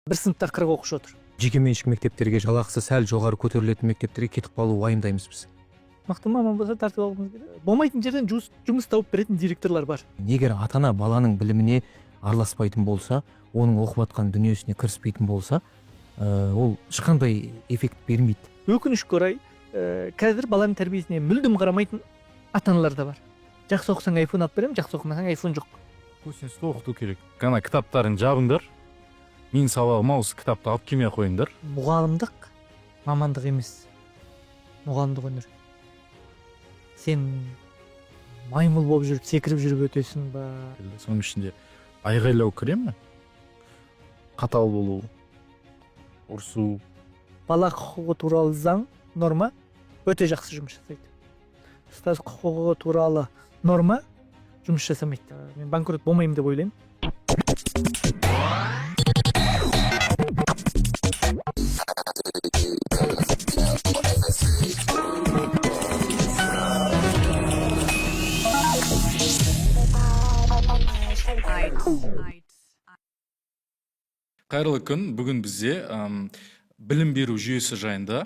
Бір сыныпта 40 оқушы отыр. Жекеменшік мектептерге жалақысы сәл жоғары көтерілетін мектептерге кетіп қалу уайымдаймыз біз. Мықты маман болса, тартып алғымыз келеді. Болмайтын жерден жұмыс тауып беретін директорлар бар. Егер ата ана баланың біліміне араласпайтын болса, оның оқып жатқан дүниесіне кіріспейтін болса, ол ешқандай эффект бермейді. Өкінішке орай, қазір баланың тәрбиесіне мүлдем қарамайтын ата аналар да бар. Жақсы оқысаң, айфон алып беремін, жақсы оқымасаң, айфон жоқ. Косинусты оқыту керек. Ана кітаптарын жабыңдар, менің сабағыма осы кітапты алып келмей ақ қойыңдар. Мұғалімдік мамандық емес, мұғалімдік өнер. Сен маймыл болып жүріп, секіріп жүріп өтесің ба? Соның ішінде айғайлау кіре ме? Қатал болу, ұрсу. Бала құқығы туралы заң, норма өте жақсы жұмыс жасайды. Ұстаз құқығы туралы норма жұмыс жасамайды. Мен банкрот болмаймын деп ойлаймын. Қайырлы күн. Бүгін бізде білім беру жүйесі жайында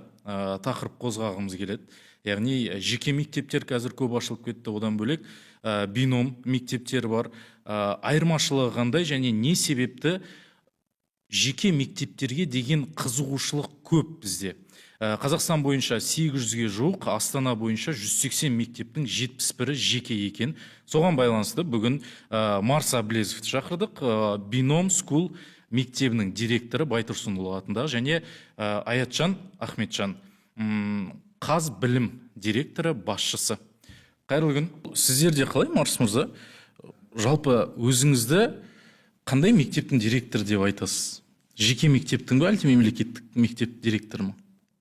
тақырып қозғағымыз келеді. Яғни жеке мектептер қазір көп ашылып кетті, одан бөлек бином мектептер бар. Айырмашылығы қандай және не себепті жеке мектептерге деген қызығушылық көп бізде? Қазақстан бойынша 800-ге жуық, Астана бойынша 180 мектептің 71-і жеке екен. Соған байланысты бүгін Марс Әблезовті шақырдық. Бином School мектебінің директоры Байтұрсынұлы атындағы және Аятжан Ахметжан, Қаз білім директоры басшысы. Қайырлы күн. Сіздерде қалай, Марс мырза? Жалпы өзіңізді қандай мектептің директоры деп айтасыз? Жеке мектептің бе, әлде мемлекеттік мектеп директоры ма?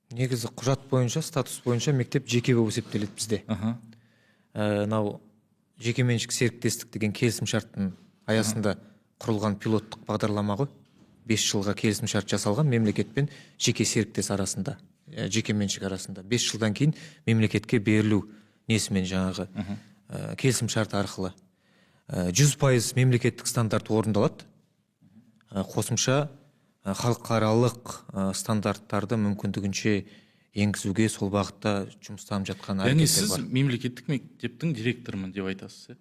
Негізі құжат бойынша, статус бойынша мектеп жеке болып есептеледі бізде. Мынау жекеменшік серіктестік деген келісімшарттың аясында құрылған пилоттық бағдарлама ғой. 5 жылға келісімшарт жасалған мемлекет пен жеке серіктес арасында, жекеменшік арасында. 5 жылдан кейін мемлекетке берілу несімен жаңағы келісімшарт арқылы. 100% мемлекеттік стандарт орындалады. Қосымша халықаралық стандарттарды мүмкіндігінше енгізуге сол бағытта жұмыстанып жатқан Яғни әрекеттер сіз бар. мемлекеттік мектептің директорымын деп айтасыз, иә?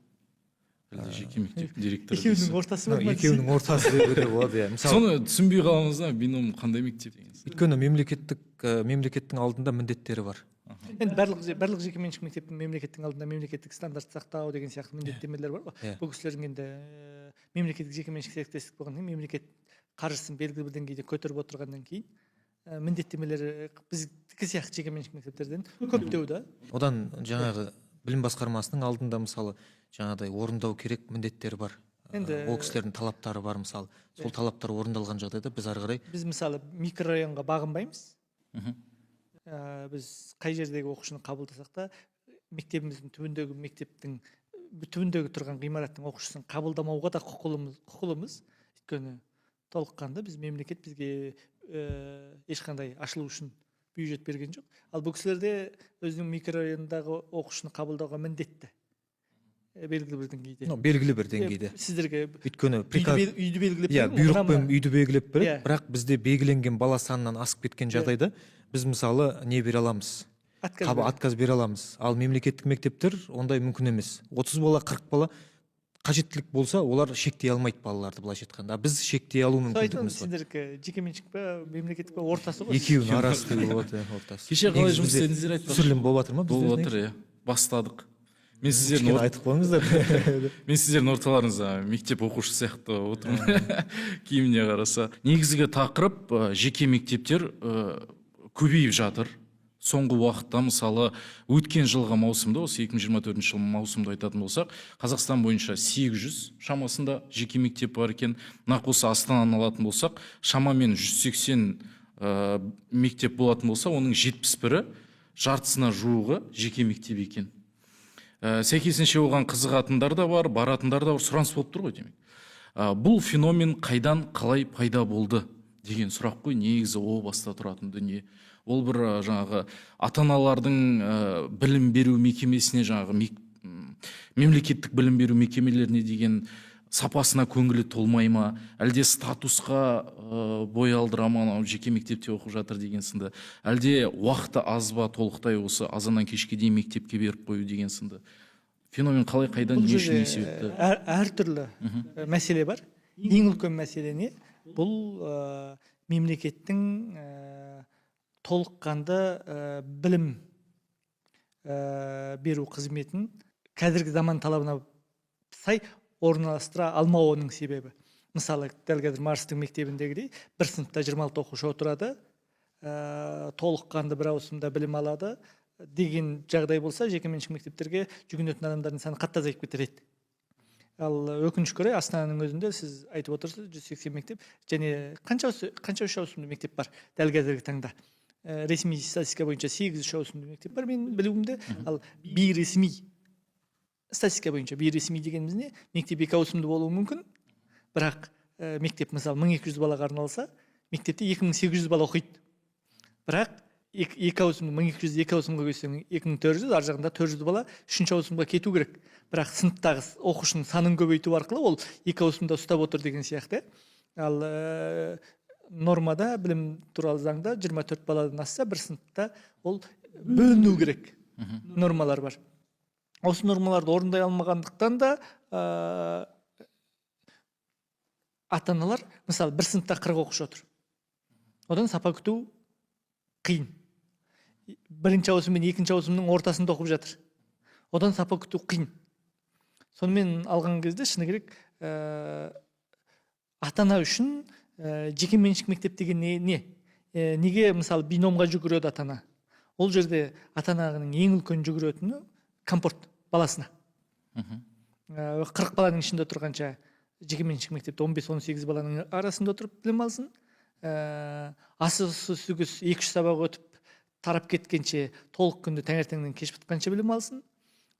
Әлде жеке мектептің директоры Екеуінің дейсіз? ортасы бар ма? Екеуінің ортасы деуге де болады, иә. Мысалы, Соны түсінбей қаламыз да, бином қандай мектеп деген сияқты. Өйткені мемлекеттің алдында міндеттері бар. Енді барлық жекеменшік мектептің мемлекеттің алдында мемлекеттік стандарт сақтау деген сияқты міндеттемелер бар ғой. Бұл кісілердің енді мемлекеттік жекеменшік серіктестік болғаннан кейін мемлекет қаржысын белгілі бір деңгейде көтеріп отырғаннан кейін міндеттемелері біздікі сияқты жекеменшік мектептерден көптеу да. Одан жаңағы білім басқармасының алдында мысалы жаңағыдай орындау керек міндеттері бар. Енді Ол кісілердің талаптары бар мысалы. Сол талаптар орындалған жағдайда біз ары қарай Біз мысалы микрорайонға бағынбаймыз. Біз қай жердегі оқушыны қабылдасақ та, мектебіміздің түбіндегі мектептің түбіндегі тұрған ғимараттың оқушысын қабылдамауға да құқылымыз. Өйткені толыққанды біз мемлекет бізге ешқандай ашылу үшін бюджет берген жоқ. Ал бұл кісілерде өзінің микрорайондағы оқушыны қабылдауға міндетті. Белгілі бір деңгейде. Белгілі бір деңгейде. Сіздерге Өйткені приказ үйді белгілеп Иә, береді ме? бұйрықпен Одан ба? үйді белгілеп береді, Иә. бірақ бізде белгіленген бала санынан асып кеткен Иә. жағдайда біз мысалы не бере аламыз? Отказ бере. Отказ бере аламыз. Ал мемлекеттік мектептер ондай мүмкін емес. 30 бала, 40 бала қажеттілік болса, олар шектей алмайды балаларды, былайша айтқанда. А біз шектей алу Сол айтып мүмкіндігіміз бар. Сіздердікі жекеменшік пе, мемлекеттік пе, ортасы ғой? Екеуінің арасы деуге болады, иә, ортасы. Кеше қалай Негізі жұмыс бізде істедіңіздер айтпақшы? Түсірілім болып жатыр ма бізде? Болып жатыр, иә. Бастадық. Мен сіздердің Кішкене айтып қойыңыздар. Мен сіздердің орталарыңызда мектеп оқушысы сияқты отырмын. Киіміне қараса. Негізгі тақырып, жеке мектептер көбейіп жатыр. Соңғы уақытта, мысалы, өткен жылғы маусымда, осы 2024 жыл маусымда айтатын болсақ, Қазақстан бойынша 800 шамасында жеке мектеп бар екен. Нақ осы Астананы алатын болсақ, шамамен 180 мектеп болатын болса, оның 71-і, жартысына жуығы жеке мектеп екен. Сәйкесінше оған қызығатындар да бар, баратындар да бар, сұраныс болып тұр ғой демек. Бұл феномен қайдан қалай пайда болды деген сұрақ қой негізі о баста тұратын дүние. Ол бір жаңағы ата-аналардың білім беру мекемесіне, жаңағы мемлекеттік білім беру мекемелеріне деген Сапасына көңілі толмай ма, әлде статусқа бой алдыра ма, анау жеке мектепте оқып жатыр деген сынды, әлде уақыты аз ба, толықтай осы азаннан кешке дейін мектепке беріп қою деген сынды феномен қалай, қайдан, Бұл не үшін, жерде не себепті? Әртүрлі мәселе бар. Ең үлкен мәселе не? Бұл мемлекеттің толыққанды білім беру қызметін қазіргі заман талабына сай орналастыра алмауының себебі. Мысалы, дәл қазір Марстың мектебіндегідей бір сыныпта 26 оқушы отырады, толыққанды бір ауысымда білім алады деген жағдай болса, жекеменшік мектептерге жүгінетін адамдардың саны қатты азайып кетер еді. Ал өкінішке орай, Астананың өзінде сіз айтып отырсыз, 180 мектеп және қанша үш ауысымды мектеп бар дәл қазіргі таңда? Ресми статистика бойынша 8 үш ауысымды мектеп бар менің білуімде. Ал бейресми статистика бойынша, бейресми дегеніміз не? Мектеп екі ауысымды болуы мүмкін, бірақ мектеп, мысалы, 1200 балаға арналса, мектепте 2800 бала оқиды. Бірақ екі ауысымды, 1200 екі ауысымға көшсең, 2400, ар жағында 400 бала үшінші ауысымға кету керек. Бірақ сыныптағы оқушының санын көбейту арқылы ол екі ауысымда ұстап отыр деген сияқты. Ал нормада, білім туралы заңда 24 баладан асса бір сыныпта, ол бөліну керек, нормалар бар. Осы нормаларды орындай алмағандықтан да ата аналар, мысалы, бір сыныпта 40 оқушы отыр, одан сапа күту қиын. Бірінші ауысым мен екінші ауысымның ортасында оқып жатыр, одан сапа күту қиын. Сонымен алған кезде, шыны керек, ата ана үшін жекеменшік мектеп деген не? Неге, мысалы, Биномға жүгіреді ата ана? Ол жерде ата ананың ең үлкен жүгіретіні комфорт баласына. 40 баланың ішінде тұрғанша, жекеменшік мектепте 15-18 баланың арасында отырып білім алсын, асысы 2-3 сабақ өтіп тарап кеткенше, толық күнді таңертеңнен кеш батқанша білім алсын.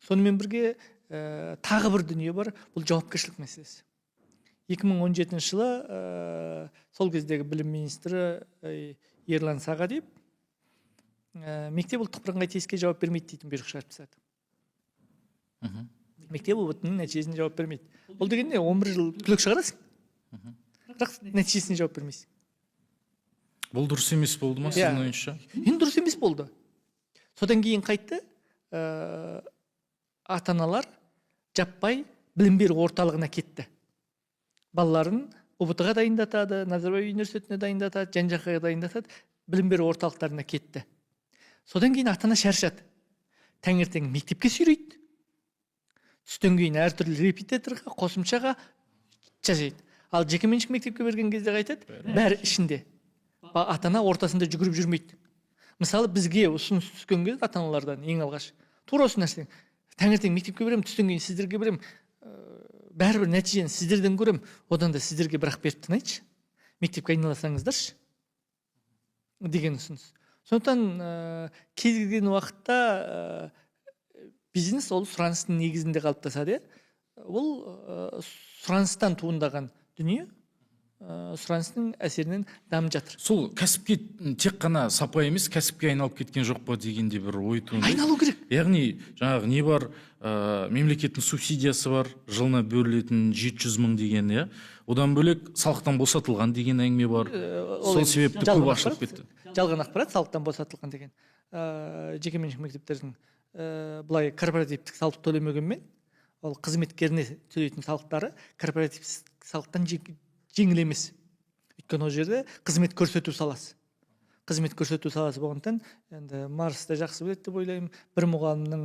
Сонымен бірге тағы бір дүние бар, бұл жауапкершілік мәселесі. 2017 жылы сол кездегі білім министрі Ерлан Сағадиев мектеп ұлттық бірыңғай тестке жауап бермейді дейтін бұйрық шығарып тастады. Мектеп ҰБТ ның нәтижесіне жауап бермейді. Ол деген не? 11 жыл түлек шығарасың, бірақ нәтижесіне жауап бермейсің. Бұл дұрыс емес болды ма, Иә. сіздің ойыңызша? Енді дұрыс емес болды. Содан кейін қайтты, ата аналар жаппай білім беру орталығына кетті. Балаларын ҰБТ ға дайындатады, Назарбаев университетіне дайындатады, жан жаққа дайындатады, білім беру орталықтарына кетті. Содан кейін ата ана шаршады. Таңертең мектепке сүйрейді, түстен кейін әртүрлі репетиторға, қосымшаға жасайды. Ал жекеменшік мектепке берген кезде қайтады? Бәрі ішінде. Ата ана ортасында жүгіріп жүрмейді. Мысалы, бізге ұсыныс түскен кезде ата аналардан ең алғаш тура осы нәрсе: таңертең мектепке беремін, түстен кейін сіздерге беремін, бәрібір нәтижені сіздерден көремін, одан да сіздерге бірақ беріп тынайыншы, мектепке айналасаңыздаршы деген ұсыныс. Сондықтан кез келген уақытта бизнес ол сұраныстың негізінде қалыптасады, иә. Ол сұраныстан туындаған дүние, сұраныстың әсерінен дамып жатыр. Сол кәсіпке, тек қана сапа емес, кәсіпке айналып кеткен жоқ па деген де бір ой туындайды. Айналу керек. Яғни жаңағы не бар, мемлекеттің субсидиясы бар, жылына бөлінетін 700 мың деген, иә, одан бөлек салықтан босатылған деген әңгіме бар. Ол Сол енді себепті жалған көп ашылып ақпарат. кетті. Жалған ақпарат салықтан босатылған деген. Жекеменшік мектептердің былай корпоративтік салық төлемегенмен, ол қызметкеріне төлейтін салықтары корпоративтік салықтан жеңіл емес. Өйткені ол жерде қызмет көрсету саласы. Қызмет көрсету саласы болғандықтан, енді Марс та жақсы біледі деп ойлаймын, бір мұғалімнің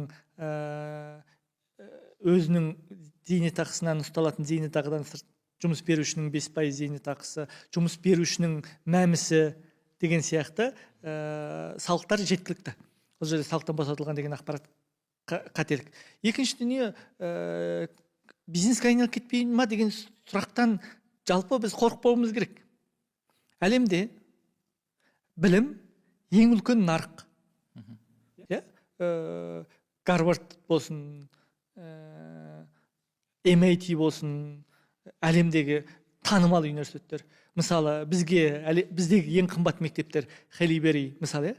өзінің зейнетақысынан ұсталатын зейнетақыдан сырт жұмыс берушінің 5% зейнетақысы, жұмыс берушінің мәмісі деген сияқты салықтар жеткілікті. Ол жерде салықтан босатылған деген ақпарат қателік. Екінші дүние, бизнеске айналып кетпей ма деген сұрақтан жалпы біз қорықпауымыз керек. Әлемде білім ең үлкен нарық. Иә? Гарвард болсын, MIT болсын, әлемдегі танымал университеттер. Мысалы, бізге біздегі ең қымбат мектептер Хейлибери, мысалы, иә?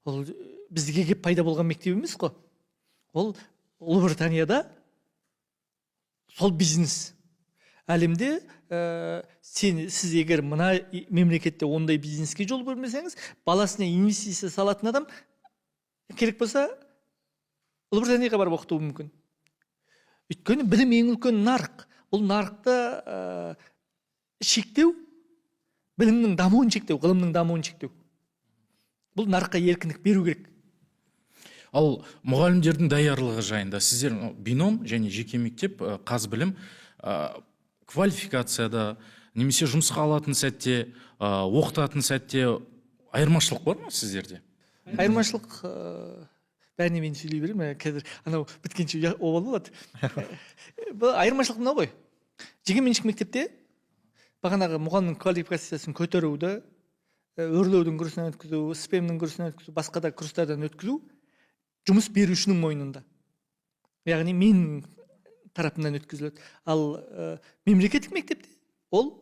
Ол бізге келіп пайда болған мектеп емес қой. Ол Ұлыбританияда сол бизнес. Әлемде сіз егер мына мемлекетте ондай бизнеске жол бермесеңіз, баласына инвестиция салатын адам керек болса Ұлыбританияға барып оқытуы мүмкін. Өйткені білім ең үлкен нарық. Бұл нарықты шектеу, білімнің дамуын шектеу, ғылымның дамуын шектеу. Бұл нарыққа еркіндік беру керек. Ал мұғалімдердің даярлығы жайында сіздер бином және жеке мектеп, Қазбілім квалификацияда немесе жұмысқа алатын сәтте, оқытатын сәтте айырмашылық бар ма сіздерде? Айырмашылық бәріне мен сөйлей беремін, қазір анау біткенше обал болады. Бұл айырмашылық мынау ғой. Жекеменшік мектепте бағанағы мұғалімнің квалификациясын көтеруді, өрлеудің курсынан өткізу, СПМ-нің курсынан өткізу, басқа да курстардан өткізу жұмыс берушінің мойнында. Яғни мен тарапымнан өткізіледі. Ал мемлекеттік мектепте ол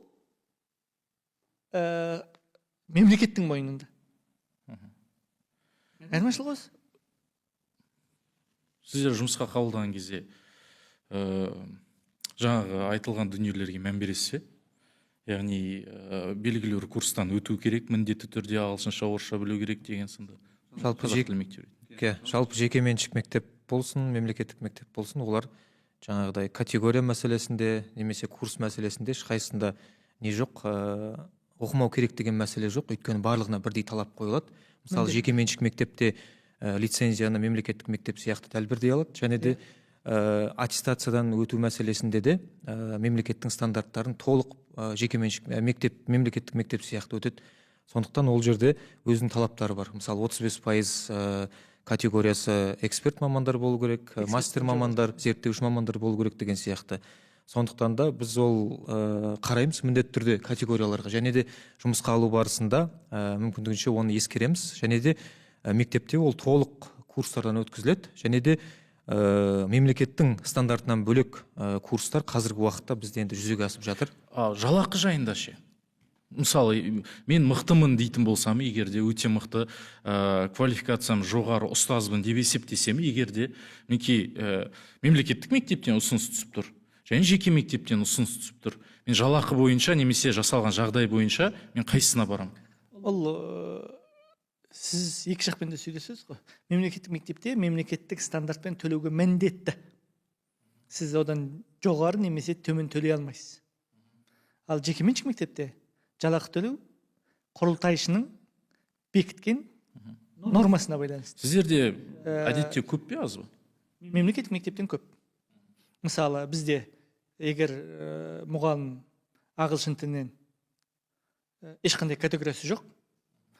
мемлекеттің мойнында. Айырмашылық осы. Сіздер жұмысқа қабылдаған кезде жаңағы айтылған дүниелерге мән бересіз бе? Яғни белгілі бір курстан өту керек, міндетті түрде ағылшынша, орысша білу керек деген сынды. Жалпы жалпы жекеменшік мектеп болсын, мемлекеттік мектеп болсын, олар жаңағыдай категория мәселесінде немесе курс мәселесінде ешқайсысында не жоқ, оқымау керек деген мәселе жоқ, өйткені барлығына бірдей талап қойылады. Мысалы, жекеменшік мектепте лицензияны мемлекеттік мектеп сияқты дәл бірдей алады, және де аттестациядан өту мәселесінде де мемлекеттің стандарттарын толық жекеменшік мектеп, мемлекеттік мектеп сияқты өтеді. Сондықтан ол жерде өзінің талаптары бар. Мысалы, 35% категориясы эксперт мамандар болу керек, мастер мамандар, зерттеуші мамандар болу керек деген сияқты. Сондықтан да біз ол қараймыз міндетті түрде категорияларға, және де жұмысқа алу барысында мүмкіндігінше оны ескереміз, және де мектепте ол толық курстардан өткізіледі, және де мемлекеттің стандартынан бөлек курстар қазіргі уақытта бізде енді жүзеге асып жатыр. Жалақы жайында ше? Мысалы, мен мықтымын дейтін болсам, егер де өте мықты квалификациям жоғары ұстазбын деп есептесем, егер де мінекей мемлекеттік мектептен ұсыныс түсіп тұр, және жеке мектептен ұсыныс түсіп тұр, мен жалақы бойынша немесе жасалған жағдай бойынша мен қайсысына барамын? Ол сіз екі жақпен де сөйлесесіз ғой. Мемлекеттік мектепте мемлекеттік стандартпен төлеуге міндетті. Сіз одан жоғары немесе төмен төлей алмайсыз. Ал жекеменшік мектепте жалақы төлеу құрылтайшының бекіткен нормасына байланысты. Сіздерде әдетте көп пе, аз ба? Мемлекеттік мектептен көп. Мысалы, бізде егер мұғалім ағылшын тілінен ешқандай категориясы жоқ,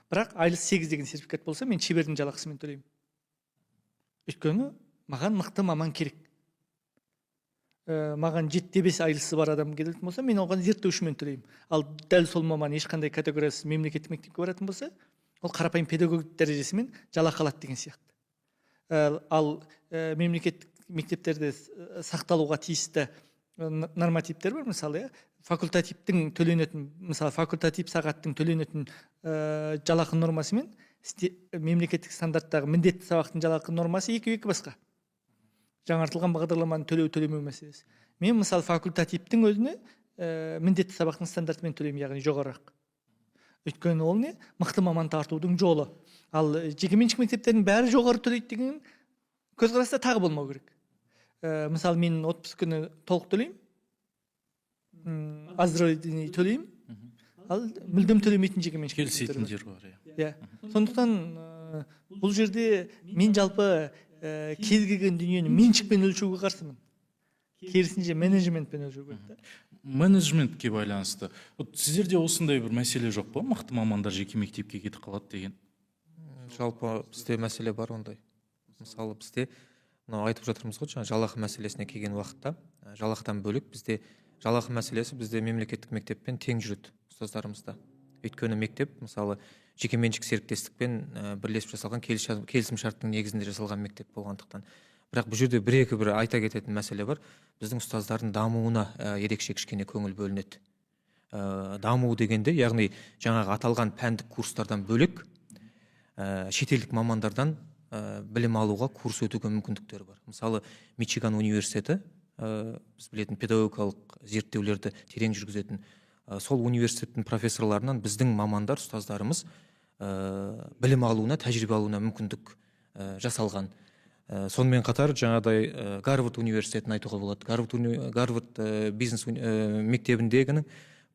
бірақ айлық 8 деген сертификат болса, мен шебердің жалақысымен төлеймін. Өйткені маған мықты маман керек. Маған 7-5 айлысы бар адам келетін болса, мен оған зерттеушімен төлеймін. Ал дәл сол маман ешқандай категориясыз мемлекеттік мектепке баратын болса, ол қарапайым педагог дәрежесімен жалақы алады деген сияқты. Ал мемлекеттік мектептерде сақталуға тиісті нормативтер бар, мысалы, факультативтің төленетін, мысалы, факультатив сағаттың төленетін жалақы нормасы мен мемлекеттік стандарттағы міндетті сабақтың жалақы нормасы екі басқа. Жаңартылған бағдарламаны төлеу төлемеу мәселесі. Мен, мысалы, факультативтің өзіне міндетті сабақтың стандартымен төлеймін, яғни жоғарырақ. Өйткені ол не? Мықты маман тартудың жолы. Ал жекеменшік мектептердің бәрі жоғары төлейді деген көзқараста тағы болмау керек. Мысалы, мен отпуск күні толық төлеймін, оздоровительный төлеймін, ал мүлдем төлемейтін жекеменшік келісетіндер бар. Иә. Сондықтан бұл жерде мен жалпы кез келген дүниені меншікпен өлшеуге қарсымын. Керісінше менеджментпен өлшеу керек та. Менеджментке байланысты. Вот сіздерде осындай бір мәселе жоқ па? Мықты мамандар жеке мектепке кетіп қалады деген. Жалпы бізде мәселе бар ондай. Мысалы, бізде мынау айтып жатырмыз ғой, жаңа жалақы мәселесіне келген уақытта, жалақыдан бөлек бізде жалақы мәселесі бізде мемлекеттік мектеппен тең жүреді ұстаздарымызда. Өйткені мектеп, мысалы, жекеменшік серіктестікпен бірлесіп жасалған келісімшарттың негізінде жасалған мектеп болғандықтан. Бірақ бұл жерде бір-екі айта кететін мәселе бар. Біздің ұстаздардың дамуына ерекше кішкене көңіл бөлінеді. Даму дегенде, яғни жаңағы аталған пәндік курстардан бөлек, шетелдік мамандардан білім алуға курс өтуге мүмкіндіктері бар. Мысалы, Мичиган университеті Біз білетін педагогикалық зерттеулерді терең жүргізетін сол университеттің профессорларынан біздің мамандар, ұстаздарымыз білім алуына, тәжірибе алуына мүмкіндік жасалған. Сонымен қатар жаңағыдай Гарвард университетін айтуға болады. Гарвард бизнес мектебіндегінің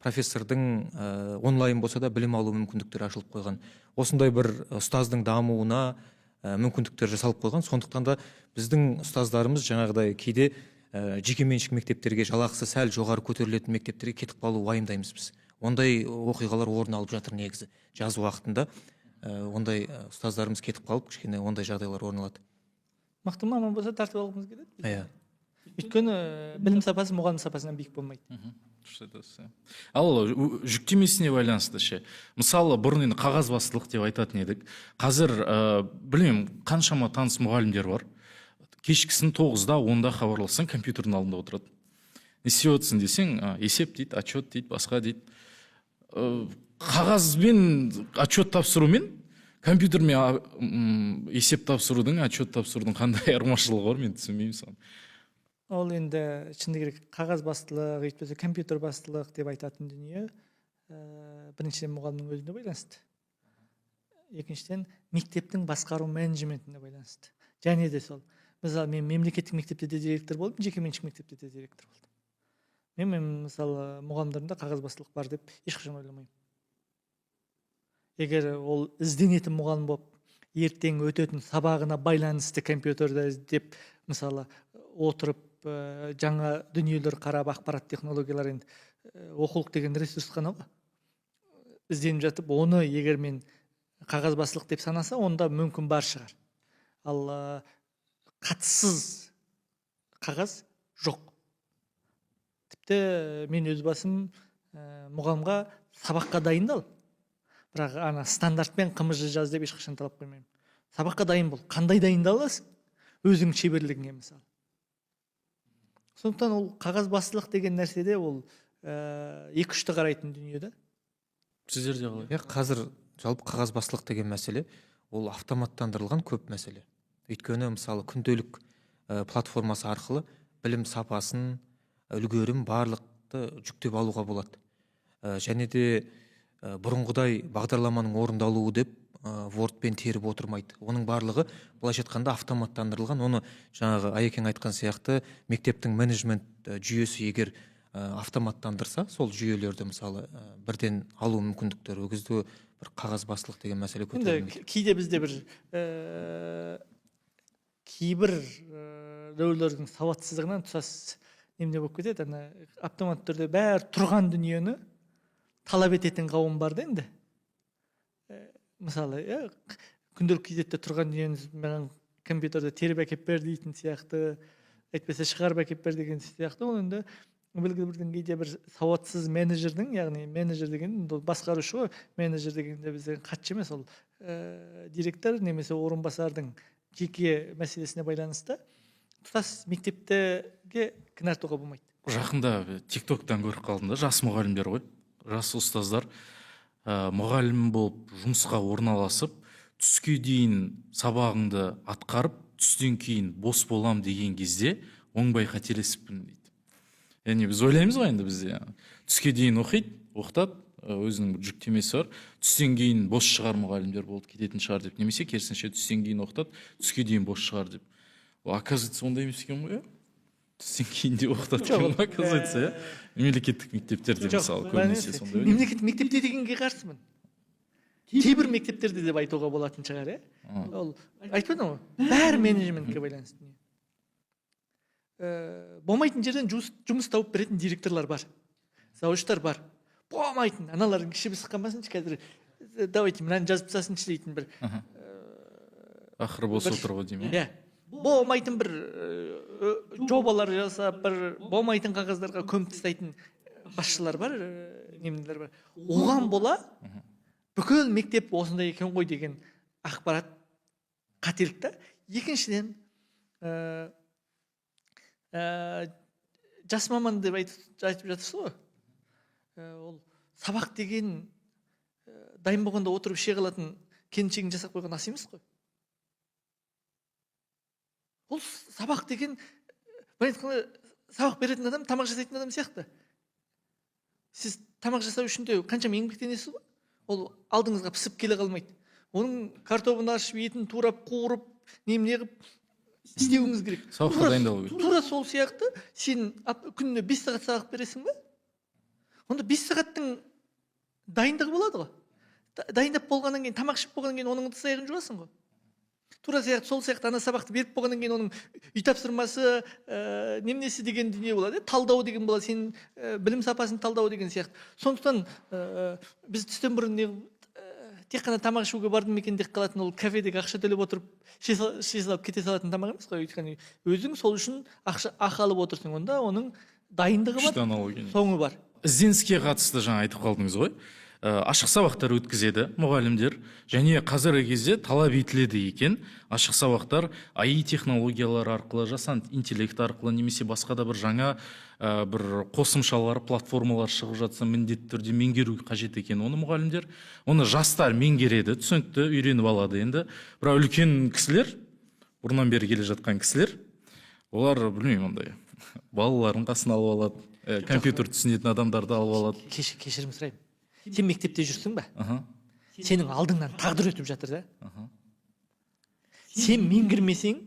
профессордың онлайн болса да білім алу мүмкіндіктері ашылып қойған. Осындай бір ұстаздың дамуына мүмкіндіктер жасалып қойған. Сондықтан да біздің ұстаздарымыз жаңағыдай кейде жекеменшік мектептерге, жалақысы сәл жоғары көтерілетін мектептерге кетіп қалу уайымдаймыз біз. Ондай оқиғалар орын алып жатыр негізі. Жаз уақытында ондай ұстаздарымыз кетіп қалып, кішкене ондай жағдайлар орын алады. Мықты маман болса, тартып алғымыз келеді. Иә. Өйткені білім сапасы мұғалім сапасынан биік болмайды. Дұрыс айтасыз, иә. Ал жүктемесіне байланысты ше? Мысалы, бұрын енді қағазбастылық деп айтатын едік. Қазір білмеймін, қаншама таныс мұғалімдер бар. Кешкісін 9-да, 10-да хабарлассаң, компьютердің алдында отырады. Не істеп отырсың десең, есеп дейді, отчет дейді, басқа дейді. Қағазбен отчет тапсырумен компьютермен есеп тапсырудың, отчет тапсырудың қандай айырмашылығы бар, мен түсінбеймін соны. Ол енді шыны керек, қағазбастылық, өйтпесе компьютер бастылық деп айтатын дүние, біріншіден, мұғалімнің өзіне байланысты, екіншіден, мектептің басқару менеджментіне байланысты. Және де сол, мысалы, мен мемлекеттік мектепте де директор болдым, жекеменшік мектепте де директор болдым. Мен мысалы, мұғалімдерімде қағазбастылық бар деп ешқашан ойламаймын. Егер ол ізденетін мұғалім болып, ертең өтетін сабағына байланысты компьютерді іздеп, мысалы, отырып, жаңа дүниелер қарап, ақпарат технологиялар енді оқулық деген ресурс қана ғой, ізденіп жатып, оны егер мен қағазбастылық деп санаса, онда мүмкін бар шығар. Ал қатыссыз қағаз жоқ. Тіпті мен өз басым мұғалімға сабаққа дайындал, бірақ ана стандартпен ҚМЖ жаз деп ешқашан талап қоймаймын. Сабаққа дайын бол. Қандай дайындаласың? Өзің шеберлігіңе, мысалы. Сондықтан ол қағазбастылық деген нәрседе ол екі ұшты қарайтын дүние да. Сіздерде қалай? Иә, қазір жалпы қағазбастылық деген мәселе ол автоматтандырылған көп мәселе. Өйткені, мысалы, Күнделік платформасы арқылы білім сапасын, үлгерім, барлықты жүктеп алуға болады. Және де бұрынғыдай бағдарламаның орындалуы деп Wordпен теріп отырмайды. Оның барлығы, былайша айтқанда, автоматтандырылған. Оны жаңағы Айекең айтқан сияқты, мектептің менеджмент жүйесі егер автоматтандырса, сол жүйелерді, мысалы, бірден алу мүмкіндіктері, ол кезде бір қағазбастылық деген мәселе Енді көтерілмейді. Кейде бізде бір кейбір біреулердің сауатсыздығынан тұтас немене болып кетеді, ана автоматты түрде бәрі тұрған дүниені талап ететін қауым бар да енді. Мысалы, иә, Күнделік kz-те тұрған дүниені маған компьютерде теріп әкеліп бер дейтін сияқты, әйтпесе шығарып әкеліп бер деген сияқты. Ол енді белгілі бір деңгейде бір сауатсыз менеджердің, яғни менеджер деген енді ол басқарушы ғой, менеджер дегенде бізде хатшы емес, ол директор немесе орынбасардың жеке мәселесіне байланысты тұтас мектептерге кінә артуға болмайды. Жақында Тик Токтан көріп қалдым да, жас мұғалімдер ғой, жас ұстаздар мұғалім болып жұмысқа орналасып, түске дейін сабағыңды атқарып, түстен кейін бос болам деген кезде оңбай қателесіппін дейді. Яғни біз ойлаймыз ғой, енді бізде түске дейін оқиды, оқытады, өзінің бір жүктемесі бар, түстен кейін бос шығар мұғалімдер, болды, кететін шығар деп, немесе керісінше, түстен кейін оқытады, түске дейін бос шығар деп. Ол, оказывается, ондай емес екен ғой, иә, түстен кейін де оқытады екен ғой, оказывается, иә, мемлекеттік мектептерде. Жоқ, мысалы, былай көбінесе емес. сондай ойлаймын. Мемлекеттік мектепте дегенге қарсымын, кейбір мектептерде деп айтуға болатын шығар, иә. Ол айтпадым ғой, бәрі менеджментке байланысты дүние. Болмайтын жерден жұмыс тауып беретін директорлар бар, завучтар бар. Болмайтын аналардың іші пысқанбасыншы, қазір давайте мынаны жазып тастасыншы дейтін бір Ақыры бос отыр ғой деймін, иә. Иә, болмайтын бір жобалар жасап, бір болмайтын қағаздарға көміп тастайтын басшылар бар, неменелер бар. Оған бола бүкіл мектеп осындай екен ғой деген ақпарат қателік та. Екіншіден, жас маман деп айтып жатырсыз ғой. Ол сабақ деген дайын болғанда отырып іше қалатын, келіншегің жасап қойған ас емес қой. Ол сабақ деген, былай айтқанда, Сабақ беретін адам тамақ жасайтын адам сияқты. Сіз тамақ жасау үшін де қаншама еңбектенесіз ғой. Ол алдыңызға пісіп келе қалмайды. Оның картобын ашып, етін турап, қуырып, немене қылып істеуіңіз керек. Сабаққа дайындалу керек. Тура сол сияқты сен күніне 5 сағат сабақ бересің бе? Онда 5 сағаттың дайындығы болады ғой. Дайындап болғаннан кейін, тамақ ішіп болғаннан кейін оның ыдыс аяғын жуасың ғой. Тура сияқты сол сияқты ана сабақты беріп болғаннан кейін оның үй тапсырмасы, неменесі деген дүние болады, талдау деген болады, сенің білім сапасын талдау деген сияқты. Сондықтан біз түстен бұрын тек қана тамақ ішуге бардым екен деп қалатын, ол кафедегі ақша төлеп отырып іше салып кете салатын тамақ емес қой. Өйткені өзің сол үшін ақша ақы алып отырсың, онда оның дайындығы бар, соңы бар. Ізденіске қатысты жаңа айтып қалдыңыз ғой. Ашық сабақтар өткізеді мұғалімдер, және қазіргі кезде талап етіледі екен ашық сабақтар АИ технологиялар арқылы, жасанды интеллект арқылы немесе басқа да бір жаңа бір қосымшалар, платформалар шығып жатса, міндетті түрде меңгеру қажет екен оны мұғалімдер. Оны жастар меңгереді, түсінікті, үйреніп алады енді. Бірақ үлкен кісілер, бұрыннан бері келе жатқан кісілер, олар білмеймін, ондай балаларын қасына алып алады, компьютер түсінетін адамдарды алып алады. Кешірім сұраймын. Сен мектепте жүрсің бе? Сенің алдыңнан тағдыр өтіп жатыр да. Сен меңгермесең,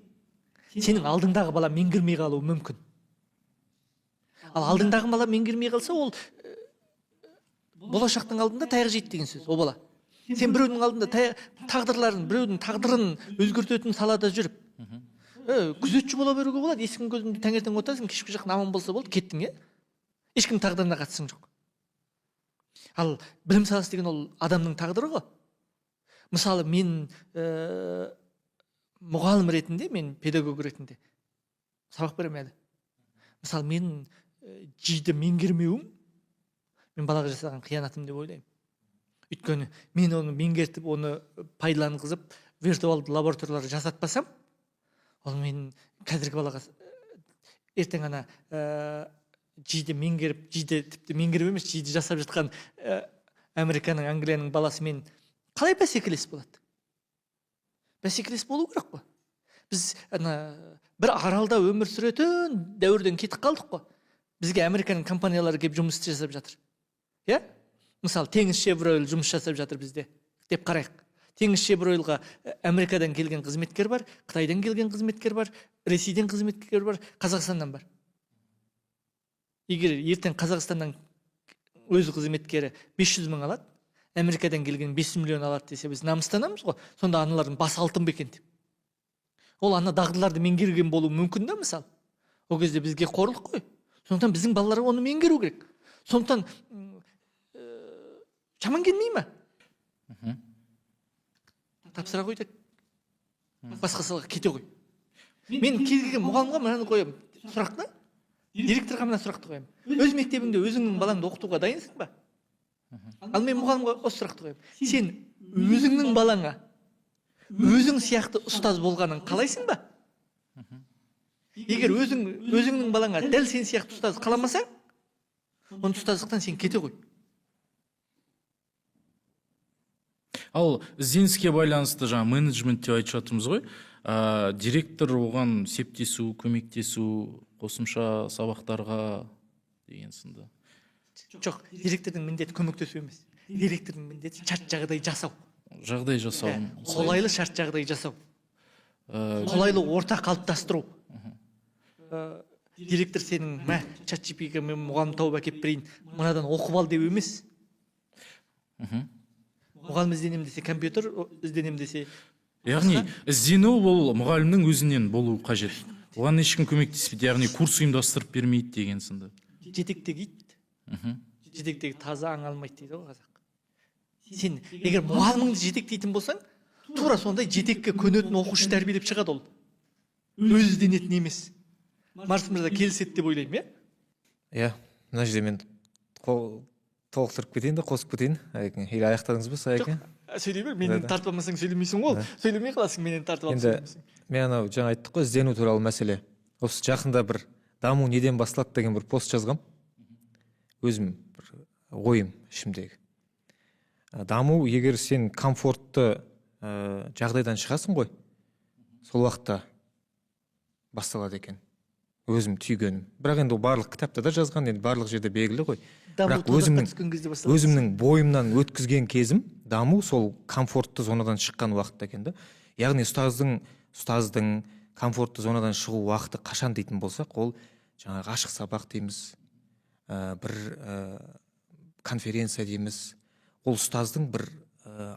сенің алдыңдағы бала меңгермей қалуы мүмкін. Ал алдыңдағы бала меңгермей қалса, ол болашақтың алдында таяқ жейді деген сөз, ол бала. Сен біреудің алдында тағдырларын, біреудің тағдырын өзгертетін салада жүріп, күзетші бола беруге болады. Ешкім көзіңді таңертең отырасың, кешкі жақын аман болса болды, кеттің, е? Ешкім тағдырына қатысың жоқ. Ал білім саласы деген ол адамның тағдыры ғой. Мысалы, мен мұғалім ретінде, мен педагог ретінде сабақ беремін әлі. Мысалы, мен жиді меңгермеуім, мен балаға жасаған қиянатым деп ойлаймын. Өйткені мен оны меңгертіп, оны пайдаланғызып, виртуалды лабораториялар жасатпасам, ол мен қазіргі балаға ертең ана жиді меңгеріп, жиді тіпті меңгеріп емес, жиді жасап жатқан Американың, Англияның баласымен қалай бәсекелес болады? Бәсекелес болу керек қой. Біз ана бір аралда өмір сүретін дәуірден кетіп қалдық қой. Бізге Американың компаниялары келіп жұмыс жасап жатыр. Иә? Мысалы, Теңіз Шевройл жұмыс жасап жатыр бізде деп қарайық. Теңіз Шевройлға Америкадан келген қызметкер бар, Қытайдан келген қызметкер бар, Ресейден қызметкер бар, Қазақстаннан бар. Егер ертең Қазақстаннан өз қызметкері 500 мың алады, Америкадан келген 5 миллион алады десе, біз намыстанамыз ғой. Сонда аналардың басы алтын ба екен деп. Ол ана дағдыларды меңгерген болуы мүмкін да, мысалы. Ол кезде бізге қорлық қой. Сондықтан біздің балалар оны меңгеру керек. Сондықтан жаман келмей ме? Тапсыра қой да басқа салаға кете қой. Мен кез келген мұғалімге мынаны қоямын сұрақты, директорға мына сұрақты қоямын. Өз мектебіңде өзіңнің балаңды оқытуға дайынсың ба? Ал мен мұғалімге осы сұрақты қоямын. Сен өзіңнің балаңа өзің сияқты ұстаз болғанын қалайсың ба? Егер өзіңнің балаңа дәл сен сияқты ұстаз қаламасаң, оны ұстаздықтан сен кете қой. Ал ізденіске байланысты жаңа менеджмент деп айтып жатырмыз ғой. Директор оған септесу, көмектесу, қосымша сабақтарға деген сынды. Жоқ, директордың міндеті көмектесу емес. Директордың міндеті шарт жағдай жасау. Жағдай жасау. Қолайлы шарт жағдай жасау. Қолайлы орта қалыптастыру. Директор сенің мә, ChatGPT-ге мен мұғалім тауып әкеп берейін, мынадан оқып ал деп емес. Мұғалім ізденем десе компьютер, ізденем десе. Яғни іздену ол мұғалімнің өзінен болу қажет. Оған ешкім көмектеспейді, яғни курс ұйымдастырып бермейді деген сынды. Жетектегі ит, жетектегі таза аң алмайды дейді ғой қазақ. Сен егер мұғаліміңді жетектейтін болсаң, тура сондай жетекке көнетін оқушы тәрбиелеп шығады ол. Өз ізденетін емес. Марс мырза келіседі деп ойлаймын, иә? Иә, мына жерде мен толықтырып кетейін де, қосып кетейін. Или аяқтадыңыз ба, Саяке? Жоқ, сөйлей бер, менен тартып алмасаң сөйлемейсің ғой. Сөйлемей қаласың, менен тартып алып сөйлемейсің. Мен анау жаңа айттық қой, іздену туралы мәселе. Осы жақында бір даму неден басталады деген бір пост жазғам. Өзім бір ойым ішімдегі. Даму, егер сен комфортты жағдайдан шығасың ғой, сол уақытта басталады екен. Өзім түйгенім. Бірақ енді ол барлық кітапта да жазған, енді барлық жерде белгілі ғой. Даму Бірақ тозаққа өзімнің түскен кезде басталады. Өзімнің бойымнан өткізген кезім, даму сол комфортты зонадан шыққан уақытта екен да. Яғни ұстаздың комфортты зонадан шығу уақыты қашан дейтін болсақ, ол жаңағы ашық сабақ дейміз, бір конференция дейміз. Ол ұстаздың бір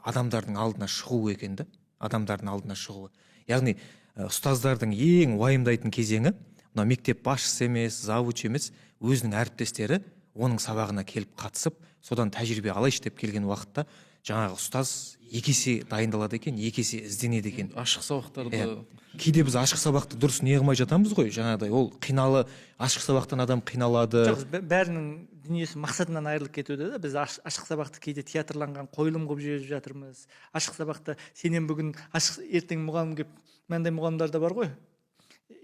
адамдардың алдына шығуы екен да, адамдардың алдына шығуы. Яғни ұстаздардың ең уайымдайтын кезеңі мына мектеп басшысы емес, завуч емес, өзінің әріптестері оның сабағына келіп қатысып, содан тәжірибе алайыншы деп келген уақытта жаңағы ұстаз екі есе дайындалады екен, екі есе ізденеді екен. Ашық сабақтарды Иә. Кейде біз ашық сабақты дұрыс не қылмай жатамыз ғой, жаңағыдай ол қиналы, ашық сабақтан адам қиналады. Жоқ, бәрінің дүниесі мақсатынан айырылып кетуде да. Біз ашық сабақты кейде театрланған қойылым қылып жіберіп жатырмыз. Ашық сабақты сенен бүгін ашық, ертең мұғалім келіп, мынандай мұғалімдер де бар ғой,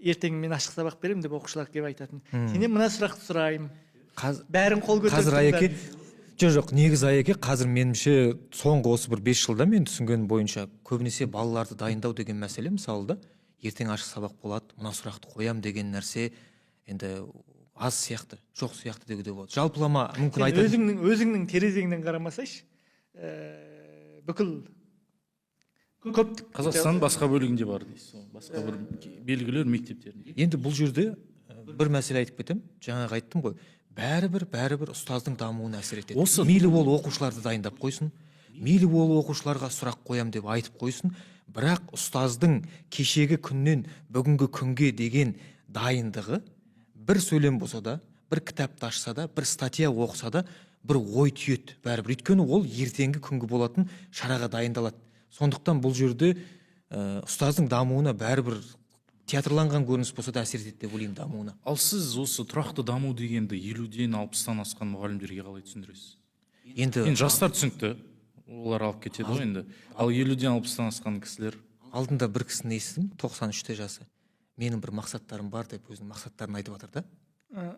ертең мен ашық сабақ беремін деп оқушылар келіп айтатын. Сенен мына сұрақты сұраймын. Бәрін қол көтеріп Қазір тұрыңдар. Аяке, жоқ, негізі Аяке, қазір меніңше соңғы осы бір 5 жылда мен түсінгенім бойынша көбінесе балаларды дайындау деген мәселе, мысалы да, ертең ашық сабақ болады, мына сұрақты қоям деген нәрсе енді аз сияқты, жоқ сияқты деуге де болады. Жалпылама мүмкін Сен айтатын. өзіңнің терезеңнен қарамасайшы, бүкіл көптік Қазақстанның басқа бөлігінде бар дейсіз, сол басқа бір белгілі мектептерінде. Енді бұл жерде бір мәселе айтып кетемін. Жаңағы айттым ғой, бәрібір ұстаздың дамуына әсер етеді. Осы Мейлі ол оқушыларды дайындап қойсын, мейлі ол оқушыларға сұрақ қоям деп айтып қойсын, бірақ ұстаздың кешегі күннен бүгінгі күнге деген дайындығы бір сөйлем болса да, бір кітапты ашса да, бір статья оқыса да, бір ой түйеді бәрібір. Өйткені ол ертеңгі күнгі болатын шараға дайындалады. Сондықтан бұл жерде ұстаздың дамуына бәрібір театрланған көрініс болса да әсер етеді деп ойлаймын дамуына. Ал сіз осы тұрақты даму дегенді 50-ден 60-тан асқан мұғалімдерге қалай түсіндіресіз? Енді Енді жастар түсінікті, олар алып кетеді ғой енді. Ал 50-ден 60-тан асқан кісілер? Алдында бір кісіні естідім, 93-те жасы. Менің бір мақсаттарым бар деп өзінің мақсаттарын айтып жатыр да.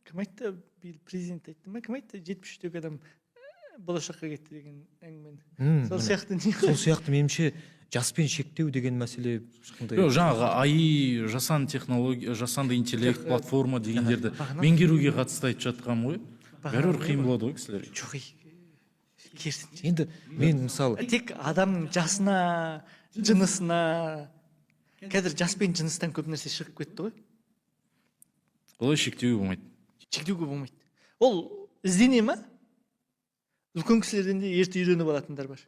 Кім айтты? Биыл президент айтты ма? Кім айтты? 73-тегі адам болашаққа кетті деген әңгімені. Сол сияқты не Сол сияқты меніңше жаспен шектеу деген мәселе ешқандай. Жоқ, жаңағы АИ, жасанды технология, жасанды интеллект, платформа дегендерді Бағана- меңгеруге қатысты айтып жатқаным ғой. Бағана Бәрібір не қиын бар? болады ғой кісілерге. Жоқ, керісінше. Енді мен мысалы Тек адамның жасына, жынысына, қазір жас пен жыныстан көп нәрсе шығып кетті ғой. Олай шектеуге болмайды. Шектеуге болмайды. Ол іздене ма? Үлкен кісілерден де ерте үйреніп алатындар бар.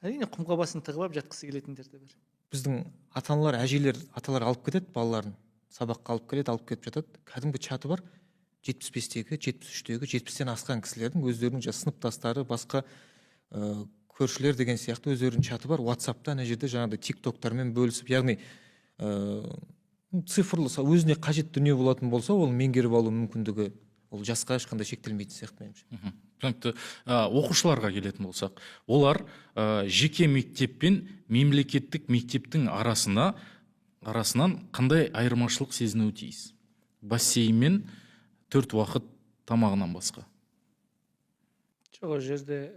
Әрине, құмға басын тығып алып жатқысы келетіндер де бар. Біздің ата-аналар, әжелер, аталар алып кетеді балаларын. Сабаққа алып келеді, алып кетіп жатады. Кәдімгі чаты бар. 75-тегі, 73-тегі, 70-тен асқан кісілердің өздерінің сыныптастары, басқа көршілер деген сияқты өздерінің чаты бар. WhatsApp-та ана жерде жаңағыдай TikTok-тармен бөлісіп, яғни цифрлы өзіне қажет дүние болатын болса, ол меңгеріп алу мүмкіндігі ол жасқа ешқандай шектелмейтін сияқты меніңше. Түсінікті. Оқушыларға келетін болсақ, олар жеке мектеп пен мемлекеттік мектептің арасынан қандай айырмашылық сезінуі тиіс? Бассейн мен 4 уақыт тамағынан басқа. Жоқ, ол жерде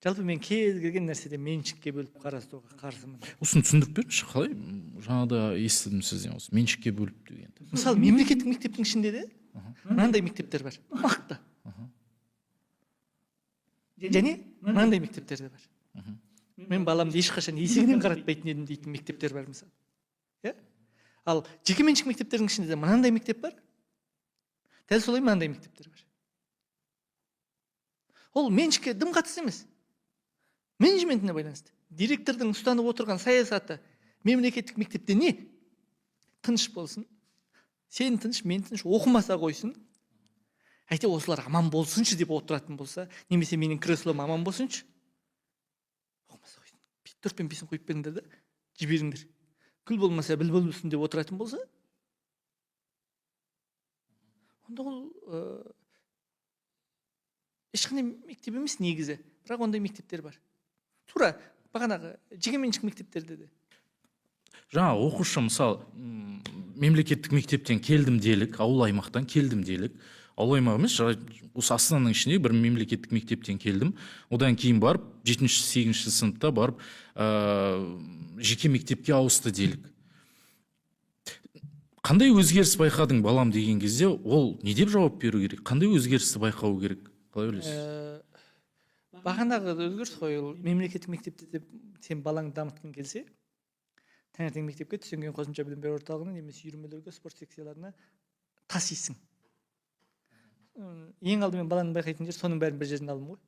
жалпы мен кез келген нәрседе меншікке бөліп қарастыруға қарсымын. Осыны түсіндіріп беріңізші, қалай? Жаңа да естідім сізден осы меншікке бөліп дегенді. Мысалы, мемлекеттік мектептің ішінде де мынандай мектептер бар. Мықты. Және мынандай мектептер де бар. Мен баламды ешқашан есігінен қаратпайтын едім дейтін мектептер бар мысалы. Иә? Ал жекеменшік мектептердің ішінде де мынандай мектеп бар. Дәл солай мынандай мектептер бар. Ол меншікке дым қатысты емес. Менеджментіне байланысты. Директордың ұстанып отырған саясаты мемлекеттік мектепте не? Тыныш болсын. Сен тыныш, мен тыныш, оқымаса қойсын. Әйтеуір осылар аман болсыншы деп отыратын болса, немесе менің креслом аман болсыншы. Оқымаса қойсын. 4 пен 5-ін қойып беріңдер де, жіберіңдер. Күл болмаса біл болсын деп отыратын болса, онда ол ешқандай мектеп емес негізі. Бірақ ондай мектептер бар. Тура бағанағы жекеменшік мектептерде де. Жаңа оқушы, мысалы, мемлекеттік мектептен келдім делік, ауыл аймақтан келдім делік. Ауыл аймақ емес, осы Астананың ішінде бір мемлекеттік мектептен келдім. Одан кейін барып, жетінші, сегізінші сыныпта барып, жеке мектепке ауысты делік. Қандай өзгеріс байқадың балам деген кезде ол не деп жауап беру керек? Қандай өзгерісті байқау керек? Қалай ойлайсыз? Бағанағы өзгеріс қой, ол мемлекеттік мектепте деп сен балаңды дамытқың келсе, таңертең мектепке, түстен кейін қосымша білім беру орталығына немесе үйірмелерге, спорт секцияларына тасисың. Ең алдымен баланың байқайтын жері, соның бәрін бір жерден алдым ғой.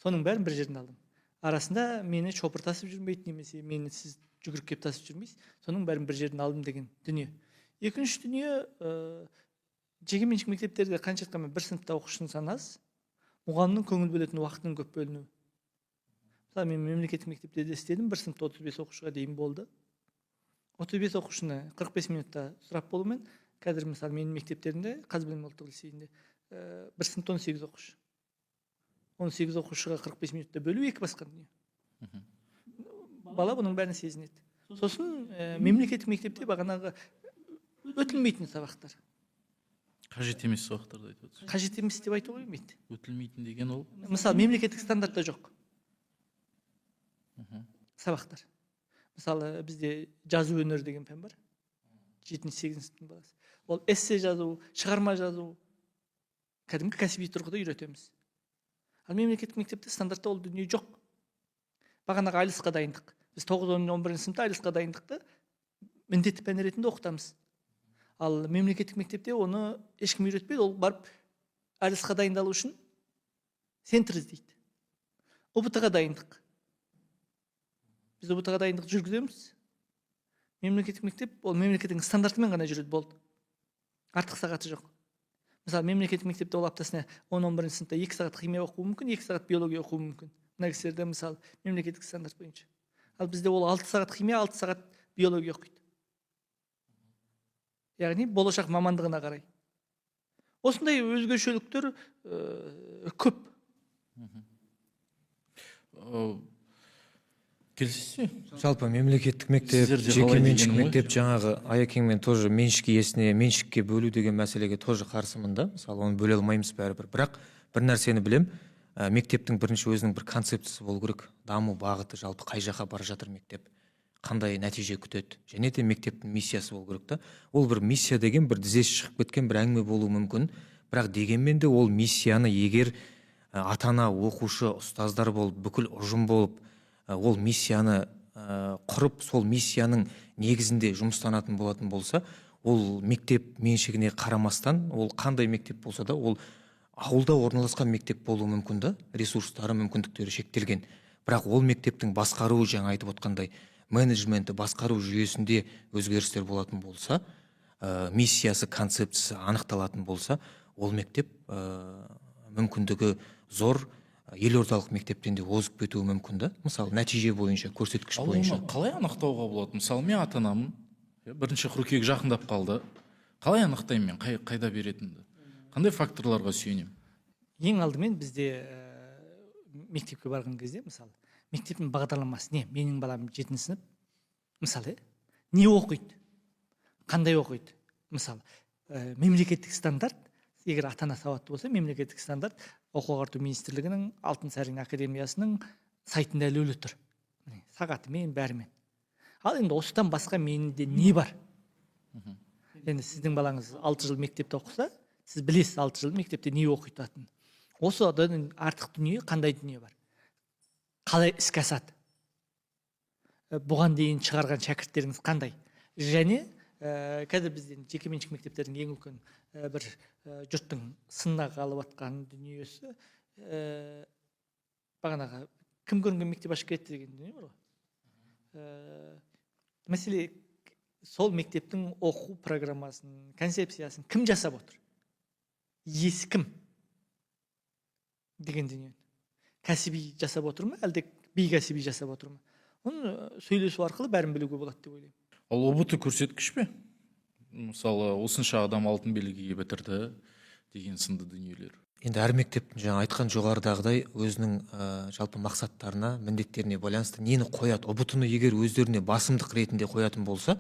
Соның бәрін бір жерден алдым. Арасында мені шопыр тасып жүрмейді, немесе мені сіз жүгіріп келіп тасып жүрмейсіз. Соның бәрін бір жерден алдым деген дүние. Екінші дүние, жекеменшік мектептерде қанша айтқанмен бір сыныпта оқушының саны аз, мұғалімнің көңіл бөлетін уақытының көп бөлінуі. Мысалы, мен мемлекеттік мектепте де істедім, бір сыныпта 35 оқушыға дейін болды. 35 оқушыны 45 минутта сұрап болумен, қазір мысалы менің мектептерімде, Қазбілім ұлттық лицейінде бір сыныпта 18 оқушы. 18 оқушыға 45 минутта бөлу екі басқа дүние. Бала бұның бәрін сезінеді. Сосын мемлекеттік мектепте бағанағы өтілмейтін сабақтар. Қажет емес сабақтарды айтып отырсыз. Қажет емес деп айтуға келмейді. Өтілмейтін деген ол? Мысалы, мемлекеттік стандартта жоқ сабақтар. Мысалы, бізде жазу өнері деген пән бар. 7-8 сыныптың баласы. Ол эссе жазу, шығарма жазу, кәдімгі кәсіби тұрғыда үйретеміз. Ал мемлекеттік мектепте стандартта ол дүние жоқ. Бағанағы айлысқа дайындық. Біз 9, 10, 11 сыныпта айлысқа дайындықты міндетті пән ретінде оқытамыз. Ал мемлекеттік мектепте оны ешкім үйретпейді, ол барып айлысқа дайындалу үшін центр іздейді. ҰБТ-ға дайындық. Біз ҰБТ-ға дайындық жүргіземіз. Мемлекеттік мектеп ол мемлекеттің стандартымен ғана жүреді, болды. Артық сағаты жоқ. Мысалы, мемлекеттік мектепте ол аптасына 10-11 сыныпта 2 сағат химия оқуы мүмкін, 2 сағат биология оқуы мүмкін. Мына кісілерде мысалы мемлекеттік стандарт бойынша. Ал бізде ол 6 сағат химия, 6 сағат биология оқиды. Яғни болашақ мамандығына қарай. Осындай өзгешеліктер көп. Келісесіз бе? Жалпы мемлекеттік мектеп, жекеменшік мектеп, жаңағы Аякеңмен тоже меншік иесіне, меншікке бөлу деген мәселеге тоже қарсымын да. Мысалы, оны бөле алмаймыз бәрібір. Бірақ бір нәрсені білем, мектептің бірінші өзінің бір концепциясы болу керек. Даму бағыты, жалпы қай жаққа бара жатыр мектеп, қандай нәтиже күтеді. Және де мектептің миссиясы болу керек та. Ол бір миссия деген бір дізесі шығып кеткен бір әңгіме болуы мүмкін. Бірақ дегенмен де ол миссияны егер ата-ана, оқушы, ұстаздар болып, бүкіл ұжым болып, ол миссияны құрып, сол миссияның негізінде жұмыстанатын болатын болса, ол мектеп меншігіне қарамастан, ол қандай мектеп болса да, ол ауылда орналасқан мектеп болуы мүмкін да, ресурстары, мүмкіндіктері шектелген. Бірақ ол мектептің басқаруы, жаңа айтып отқандай, менеджменті, басқару жүйесінде өзгерістер болатын болса, миссиясы, концепциясы анықталатын болса, ол мектеп мүмкіндігі зор, елордалық мектептен де озып кетуі мүмкін да. Мысалы, нәтиже бойынша, көрсеткіш бойынша. Ал оны қалай анықтауға болады? Мысалы, мен ата-анамын, 1 қыркүйек жақындап қалды. Қалай анықтаймын мен қайда беретінімді? Қандай факторларға сүйенемін? Ең алдымен бізде мектепке барған кезде, мысалы, мектептің бағдарламасы не? Менің балам 7 сынып, мысалы, не оқиды? Қандай оқиды? Мысалы, мемлекеттік стандарт, егер ата-ана сауатты болса, мемлекеттік стандарт Оқу ағарту министрлігінің Алтынсарин академиясының сайтында ілулі тұр. Міне, сағатымен, бәрімен. Ал енді осыдан басқа менде не бар? Енді сіздің балаңыз 6 жыл мектепте оқыса, сіз білесіз 6 жыл мектепте не оқитынын. Осыдан артық дүние қандай дүние бар? Қалай іске асады? Бұған дейін шығарған шәкірттеріңіз қандай? Және қазір бізден жекеменшік мектептердің ең үлкен бір жұрттың сынына қалып атқан дүниесі, бағанағы кім көрінген мектеп ашып кетті деген дүние бар ғой. Мәселе сол мектептің оқу программасын, концепциясын кім жасап отыр? Иесі кім? Деген дүние. Кәсіби жасап отыр ма, әлде бейкәсіби жасап отыр ма? Оны сөйлесу арқылы бәрін білуге болады деп ойлаймын. Ал ҰБТ көрсеткіш пе? Мысалы, осынша адам алтын белгіге бітірді деген сынды дүниелер. Енді әр мектептің жаңа айтқан жоғарыдағыдай өзінің жалпы мақсаттарына, міндеттеріне байланысты нені қояды? ҰБТ-ны егер өздеріне басымдық ретінде қоятын болса,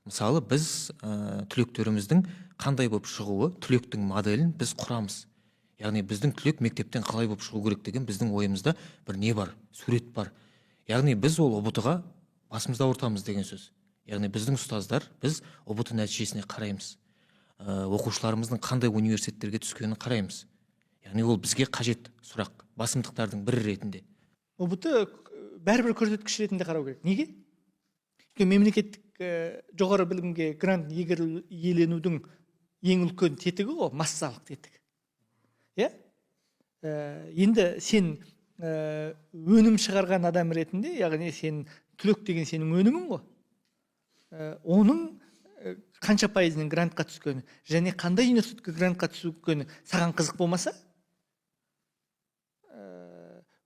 мысалы, біз түлектеріміздің қандай болып шығуы, түлектің моделін біз құрамыз. Яғни біздің түлек мектептен қалай болып шығу керек деген біздің ойымызда бір не бар, сурет бар. Яғни біз ол ҰБТ-ға басымызды ауыртамыз деген сөз. Яғни біздің ұстаздар, біз ҰБТ нәтижесіне қараймыз. Оқушыларымыздың қандай университеттерге түскенін қараймыз. Яғни ол бізге қажет сұрақ, басымдықтардың бірі ретінде. ҰБТ бәрібір көрсеткіш ретінде қарау керек. Неге? Өйткені мемлекеттік жоғары білімге грант иеленудің ең үлкен тетігі ғой, массалық тетігі. Иә? Енді сен өнім шығарған адам ретінде, яғни сен түлек деген сенің өнімің ғой. Оның қанша пайызының грантқа түскені және қандай университетке грантқа түскені саған қызық болмаса,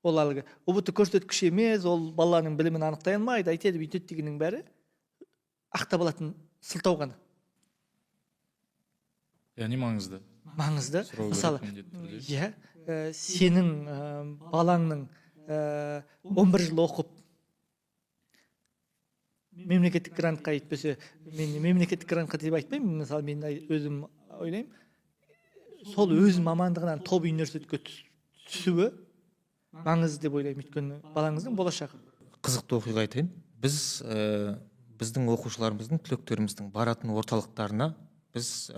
ол әлгі ҰБТ көрсеткіш емес, ол баланың білімін анықтай алмайды, айтады, бүйтеді дегеннің бәрі ақтап алатын сылтау ғана. Яғни маңызды. Маңызды. Сұрау керек Мысалы, міндетті түрде. Иә, сенің балаңның 11 жыл оқып мемлекеттік грантқа, әйтпесе мен мемлекеттік грантқа деп айтпаймын, мысалы, мен өзім ойлаймын, сол өз мамандығынан топ университетке түсуі маңызды деп ойлаймын, өйткені балаңыздың болашағы. Қызықты оқиға айтайын. Біз біздің оқушыларымыздың, түлектеріміздің баратын орталықтарына біз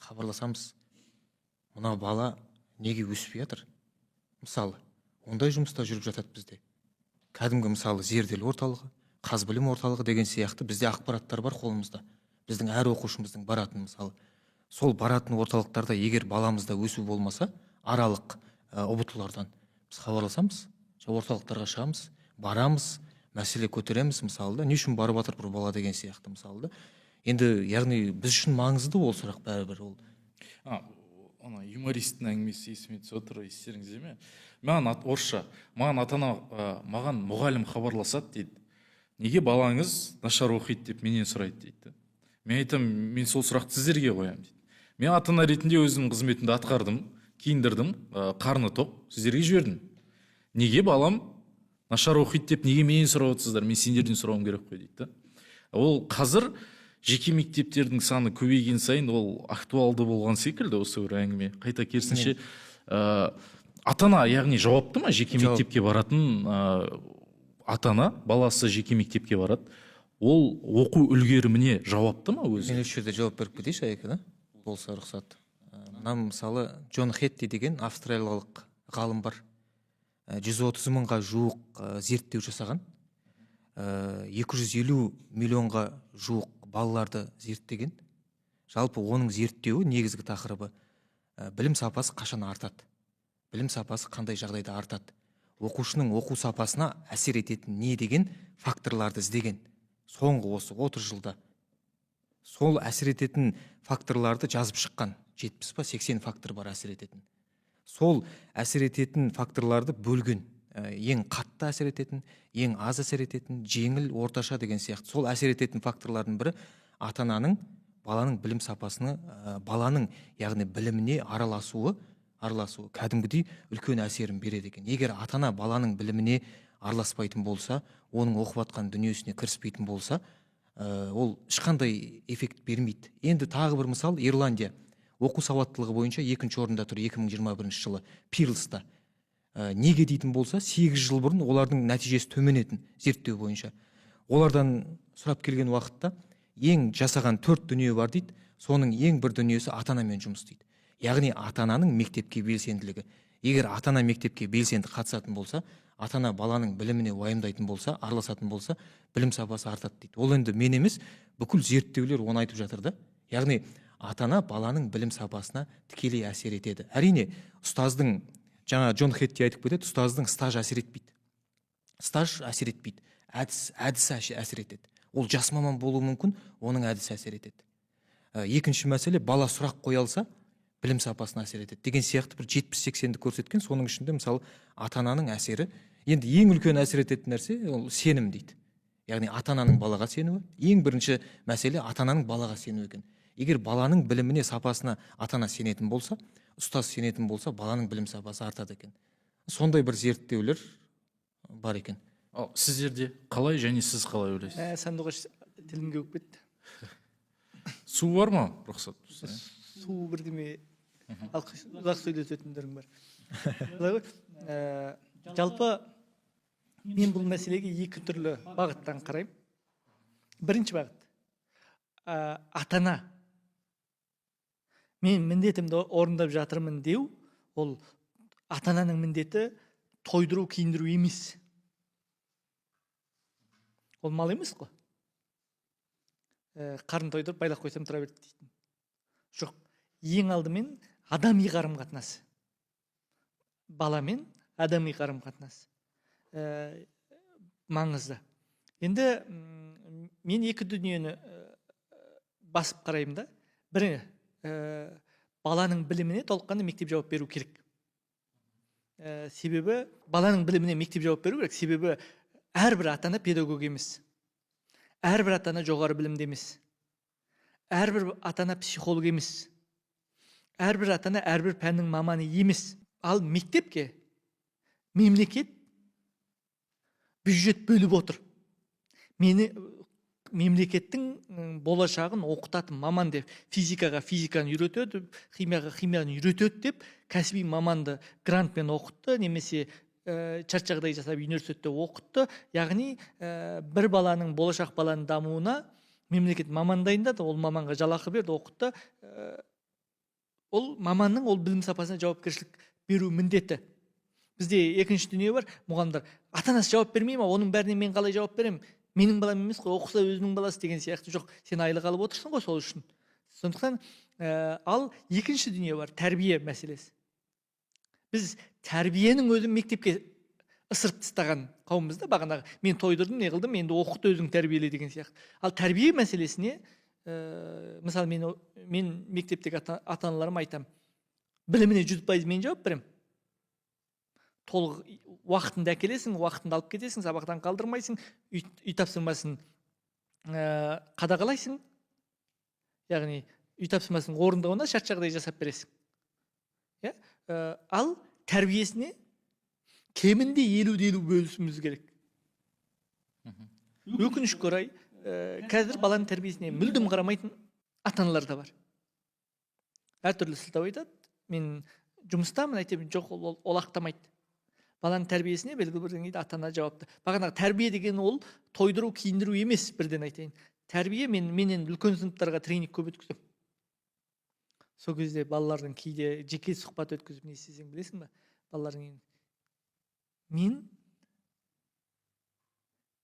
хабарласамыз. Мына бала неге өспей жатыр? Мысалы, ондай жұмыста жүріп жатады бізде. Кәдімгі, мысалы, зерделі орталығы, Қазбілім орталығы деген сияқты бізде ақпараттар бар қолымызда. Біздің әр оқушымыздың баратын, мысалы. Сол баратын орталықтарда егер баламызда өсу болмаса, аралық ҰБТ-лардан біз хабарласамыз, сол орталықтарға шығамыз, барамыз, мәселе көтереміз, мысалы да, не үшін барып жатыр бір бала деген сияқты, мысалы да. Енді, яғни, біз үшін маңызды ол сұрақ бәрібір ол. Ана юмористтің әңгімесі есіме түсіп отыр, естеріңізде ме? Маған орысша, маған ата-ана, маған мұғалім хабарласады дейді. Неге балаңыз нашар оқиды деп менен сұрайды дейді. Мен айтамын, мен сол сұрақты сіздерге қоямын дейді. Мен ата-ана ретінде өзімнің қызметімді атқардым, киіндірдім, қарны тоқ, сіздерге жібердім. Неге балам нашар оқиды деп неге менен сұрап отырсыздар, мен сендерден сұрауым керек қой дейді да. Ол қазір жеке мектептердің саны көбейген сайын ол актуалды болған секілді осы бір әңгіме. Қайта керісінше, ата-ана, яғни жауапты ма жеке мектепке баратын, ата-ана, баласы жеке мектепке барады, ол оқу үлгеріміне жауапты ма өзі? Мен осы жерде жауап беріп кетейінші, Аяке, да? Болса рұқсат. Мына мысалы Джон Хетти деген австралиялық ғалым бар. 130 мыңға жуық зерттеу жасаған. 250 миллионға жуық балаларды зерттеген. Жалпы оның зерттеуі негізгі тақырыбы, білім сапасы қашан артады? Білім сапасы қандай жағдайда артады? Оқушының оқу сапасына әсер ететін не деген факторларды іздеген. Соңғы осы 30 жылда сол әсер ететін факторларды жазып шыққан. 70 па 80 фактор бар әсер ететін. Сол әсер ететін факторларды бөлген. Ең қатты әсер ететін, ең аз әсер ететін, жеңіл, орташа деген сияқты. Сол әсер ететін факторлардың бірі ата-ананың баланың білім сапасына, баланың, яғни біліміне араласуы кәдімгідей үлкен әсерін береді екен. Егер ата-ана баланың біліміне араласпайтын болса, оның оқып жатқан дүниесіне кіріспейтін болса, ол ешқандай эффект бермейді. Енді тағы бір мысал, Ирландия оқу сауаттылығы бойынша екінші орында тұр 2021 жылы Пирлста. Неге дейтін болса, 8 жыл бұрын олардың нәтижесі төмен етін зерттеу бойынша. Олардан сұрап келген уақытта ең жасаған 4 дүние бар дейді, соның ең бір дүниесі ата-анамен жұмыс дейді. Яғни ата-ананың мектепке белсенділігі. Егер ата-ана мектепке белсенді қатысатын болса, ата-ана баланың біліміне уайымдайтын болса, араласатын болса, білім сапасы артады дейді. Ол енді мен емес, бүкіл зерттеулер оны айтып жатыр да. Яғни ата-ана баланың білім сапасына тікелей әсер етеді. Әрине, ұстаздың, жаңа Джон Хетти айтып кетеді, ұстаздың стажы әсер етпейді. Стаж әсер етпейді, әдісі әсер етеді. Ол жас маман болуы мүмкін, оның әдісі әсер етеді. Екінші мәселе, бала сұрақ қоя алса, білім сапасына әсер етеді деген сияқты бір 70-80-ді көрсеткен. Соның ішінде мысалы ата-ананың әсері, енді ең үлкен әсер ететін нәрсе ол сенім дейді. Яғни ата-ананың балаға сенуі, ең бірінші мәселе ата-ананың балаға сенуі екен. Егер баланың біліміне, сапасына ата-ана сенетін болса, ұстаз сенетін болса, баланың білім сапасы артады екен. Сондай бір зерттеулер бар екен. Ал сіздерде қалай және сіз қалай ойлайсыз? Сандуғаш тілім кеуіп кетті. Су бар ма? Рұқсат болса, иә. Су бірдеме ұзақ сөйлесетіндерің бар. Былай ғой, жалпы мен бұл мәселеге екі түрлі бағыттан қараймын. Бірінші бағыт, ата-ана мен міндетімді орындап жатырмын деу, ол ата-ананың міндеті тойдыру, киіндіру емес. Ол мал емес қой. Қарын тойдырып байлап қойсам тұра берді дейтін. Жоқ, ең алдымен адами қарым-қатынас. Баламен адами қарым-қатынас маңызды. Енді мен екі дүниені басып қараймын да. Бірі, баланың біліміне толыққанды мектеп жауап беру керек. Себебі баланың біліміне мектеп жауап беру керек. Себебі әрбір ата-ана педагог емес. Әрбір ата-ана жоғары білімді емес. Әрбір ата-ана психолог емес. Әрбір ата-ана әрбір пәннің маманы емес. Ал мектепке мемлекет бюджет бөліп отыр. Мені мемлекеттің болашағын оқытатын маман деп, физикаға физиканы үйретеді, химияға химияны үйретеді деп кәсіби маманды грантпен оқытты, немесе шарт жағдай жасап университетте оқытты. Яғни бір баланың, болашақ баланың дамуына мемлекет маман дайындады, ол маманға жалақы берді, оқытты. Ол маманның ол білім сапасына жауапкершілік беру міндеті. Бізде екінші дүние бар, мұғалімдер ата-анасы жауап бермей ма, оның бәріне мен қалай жауап беремін? Менің балам емес қой, оқыса өзінің баласы деген сияқты. Жоқ, сен айлық алып отырсың ғой сол үшін. Сондықтан ал екінші дүние бар, тәрбие мәселесі. Біз тәрбиенің өзін мектепке ысырып тастаған қауымбыз да, бағанағы мен тойдырдым, не қылдым, енді оқыт, өзің тәрбиеле деген сияқты. Ал тәрбие мәселесіне, мысалы, мен мектептегі ата-аналарыма айтамын, біліміне 100% мен жауап беремін. Толық уақытында әкелесің, уақытында алып кетесің, сабақтан қалдырмайсың, үй тапсырмасын қадағалайсың, яғни үй тапсырмасын орындауына шарт жағдай жасап бересің. Иә? Ал тәрбиесіне кемінде 50-50 бөлісуіміз керек. Өкінішке орай, қазір баланың тәрбиесіне мүлдем қарамайтын ата-аналар да бар. Әртүрлі сылтау айтады, мен жұмыстамын, әйтеуір жоқ, ол ақтамайды. Баланың тәрбиесіне белгілі бір деңгейде ата-ана жауапты. Бағанағы тәрбие деген ол тойдыру, киіндіру емес, бірден айтайын. Тәрбие, мен енді үлкен сыныптарға тренинг көп өткіземін. Сол кезде балалардың кейде жеке сұхбат өткізіп не істесең білесің ба? Балалардың мен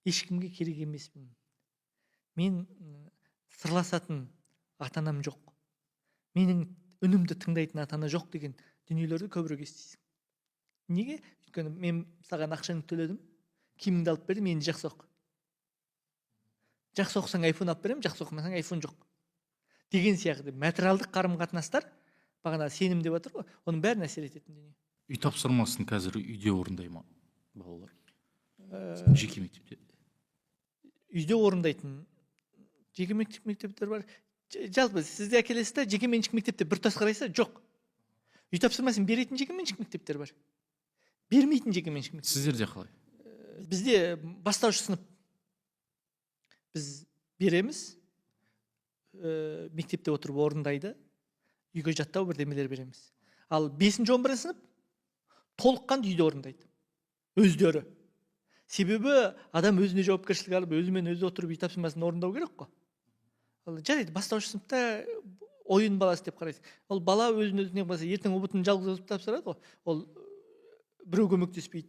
ешкімге керек емеспін. Мен сырласатын ата-анам жоқ. Менің үнімді тыңдайтын ата-ана жоқ деген дүниелерді көбірек естисің. Неге? Өйткені мен саған ақшаңды төледім, киіміңді алып бердім, енді жақсы оқы. Жақсы оқысаң айфон алып беремін, жақсы оқымасаң айфон жоқ. Деген сияқты материалдық қарым-қатынастар, бағана сенім деп отыр ғой, оның бәрін әсер ететін дүние. Үй тапсырмасын қазір үйде орындай ма балалар? Жеке мектепте. Үйде орындайтын жеке мектептер бар. Жалпы сізде әкелесіз де, жеке меншік мектепте бір тұтас қарайсыз, жоқ. Үй тапсырмасын беретін жеке меншік мектептер бар. Бермейтін жеке меншік мектеп. Сіздерде қалай? Бізде бастауыш сынып біз береміз, мектепте отырып орындайды, үйге жаттау бірдемелер береміз. Ал 5-11 сынып толыққанды үйде орындайды өздері. Себебі адам өзіне жауапкершілік алып, өзімен өзі отырып үй тапсырмасын орындау керек қой. Ал жарайды, бастауыш сыныпта ойын баласы деп қарайсың. Ол бала өзін өзіне болса, ертең ҰБТ-ны жалғыз өзі тапсырады ғой. Ол біреу көмектеспейді.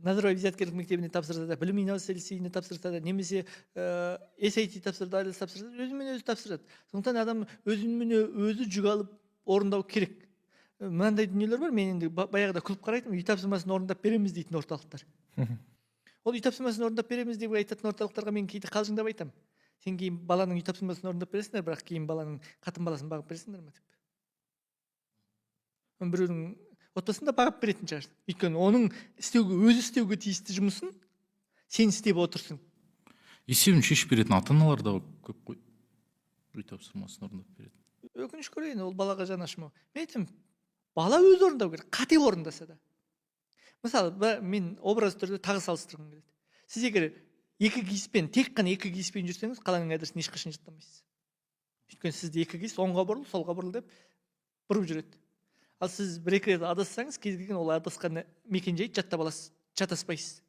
Назарбаев зияткерлік мектебіне тапсырса да, білім инновация лицейіне тапсырса да, немесе SAT тапсырды, IELTS тапсырса да, өзімен өзі тапсырады. Сондықтан адам өзімен өзі жүк алып орындау керек. Мынандай дүниелер бар, мен енді баяғыда күліп қарайтынмын, үй тапсырмасын орындап береміз дейтін орталықтар. Ол үй тапсырмасын орындап береміз деп айтатын орталықтарға мен кейде қалжыңдап айтамын. Сен кейін баланың үй тапсырмасын орындап бересіңдер, бірақ кейін баланың қатын баласын бағып бересіңдер ме деп. Біреудің отбасында бағып беретін шығарсың. Өйткені оның өзі істеуге тиісті жұмысын сен істеп отырсың. Есебін шешіп беретін ата-аналар да көп қой. Үй тапсырмасын орындап беретін. Өкінішке орай, ол балаға жаны ашымау. Мен айтамын, бала өзі орындау керек, қате орындаса да. Мысалы, мен образ түрде тағы салыстырғым келеді. Сіз егер екі киіспен, тек қана екі киіспен жүрсеңіз, қаланың адресін ешқашан жаттамайсыз. Өйткені сізде екі киіс оңға бұрыл, солға бұрыл деп бұрып жүреді. Ал сіз бір екі рет адассаңыз, кез келген ол адасқан мекенжайды жаттап аласыз, шатаспайсыз.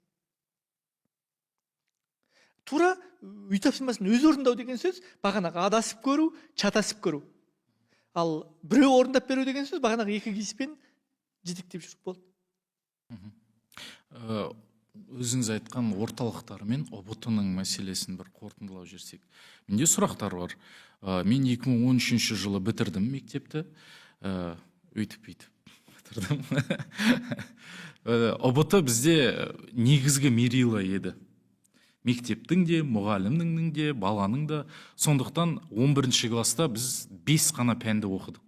Тура үй тапсырмасын өзі орындау деген сөз бағанағы адасып көру, шатасып көру. Ал біреу орындап беру деген сөз бағанағы екі кейспен жетектеп жүріп болды. Өзіңіз айтқан орталықтар мен ҰБТ-ның мәселесін бір қорытындылап жіберсек. Менде сұрақтар бар. Мен 2013 жылы бітірдім мектепті. Өйтіп бүйтіп бітірдім. ҰБТ бізде негізгі мерило еді. Мектептің де, мұғалімнің де, баланың да. Сондықтан 11 класста біз 5 қана пәнді оқыдық.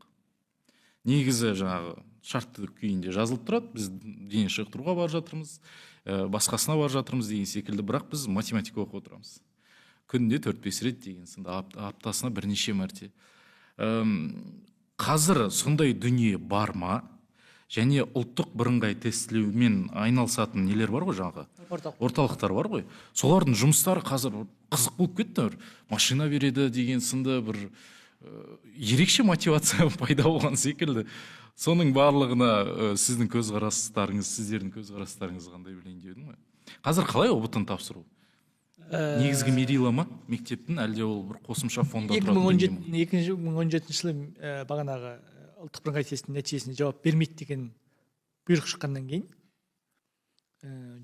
Негізі жаңағы шартты күйінде жазылып тұрады, біз дене шынықтыруға барып жатырмыз, басқасына барып жатырмыз деген секілді, бірақ біз математика оқып отырамыз. Күніне 4-5 рет деген сынды, аптасына бірнеше мәрте. Қазір сондай дүние бар ма? Және ұлттық бірыңғай тестілеумен айналысатын нелер бар ғой жаңағы? Орталық. Орталықтар бар ғой. Солардың жұмыстары қазір қызық болып кетті. Бір машина береді деген сынды бір ерекше мотивация пайда болған секілді. Соның барлығына сіздің көзқарастарыңыз, сіздердің көзқарастарыңыз қандай білейін деп едім ғой. Қазір қалай ҰБТ-ны тапсыру? Негізгі мерило ма мектептің, әлде ол бір қосымша фонда тұратын дүние ме? 2017 жылы бағанағы ұлттық бірыңғай тесттің нәтижесіне жауап бермейді деген бұйрық шыққаннан кейін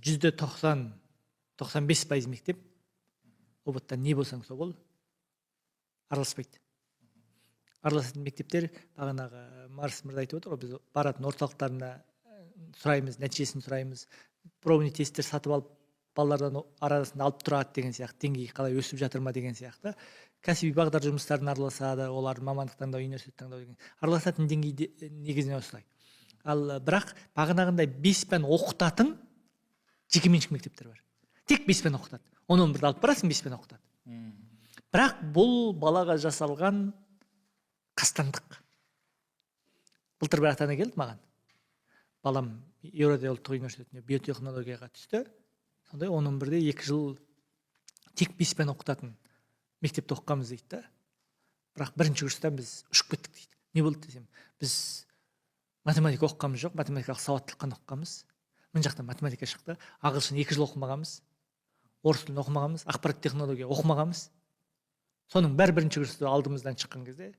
90%, 95% мектеп ҰБТ-тан не болсаң сол бол, араласпайды. Араласатын мектептер бағанағы Марс мырза айтып отыр ғой, біз баратын орталықтарына сұраймыз, нәтижесін сұраймыз, пробный тесттер сатып алып балалардан арасында алып тұрады деген сияқты, деңгейі қалай өсіп жатыр ма деген сияқты. Кәсіби бағдар жұмыстарына араласады, олар мамандық таңдау, университет таңдау деген араласатын деңгейде негізінен осылай. Ал бірақ бағанағындай 5 пән оқытатын жекеменшік мектептер бар. Тек 5 пән оқытады. 10-11-ді алып барасың, 5 пән оқытады. Бірақ бұл балаға жасалған қастандық. Былтыр бір ата-ана келді маған. Балам Еуразия ұлттық университетіне биотехнологияға түсті. Сондай 10-11-де 2 жыл тек 5 пән оқытатын мектепте оқығанбыз дейді да. Бірақ бірінші курстан біз ұшып кеттік дейді. Не болды десем, біз математика оқығанбыз жоқ, математикалық сауаттылық қана оқығанбыз. Мына жақтан математика шықты, ағылшын 2 жыл оқымағанбыз, орыс тілін оқымағанбыз, ақпарат технология оқымағанбыз. Соның бәрі бірінші курста алдымыздан шыққан кезде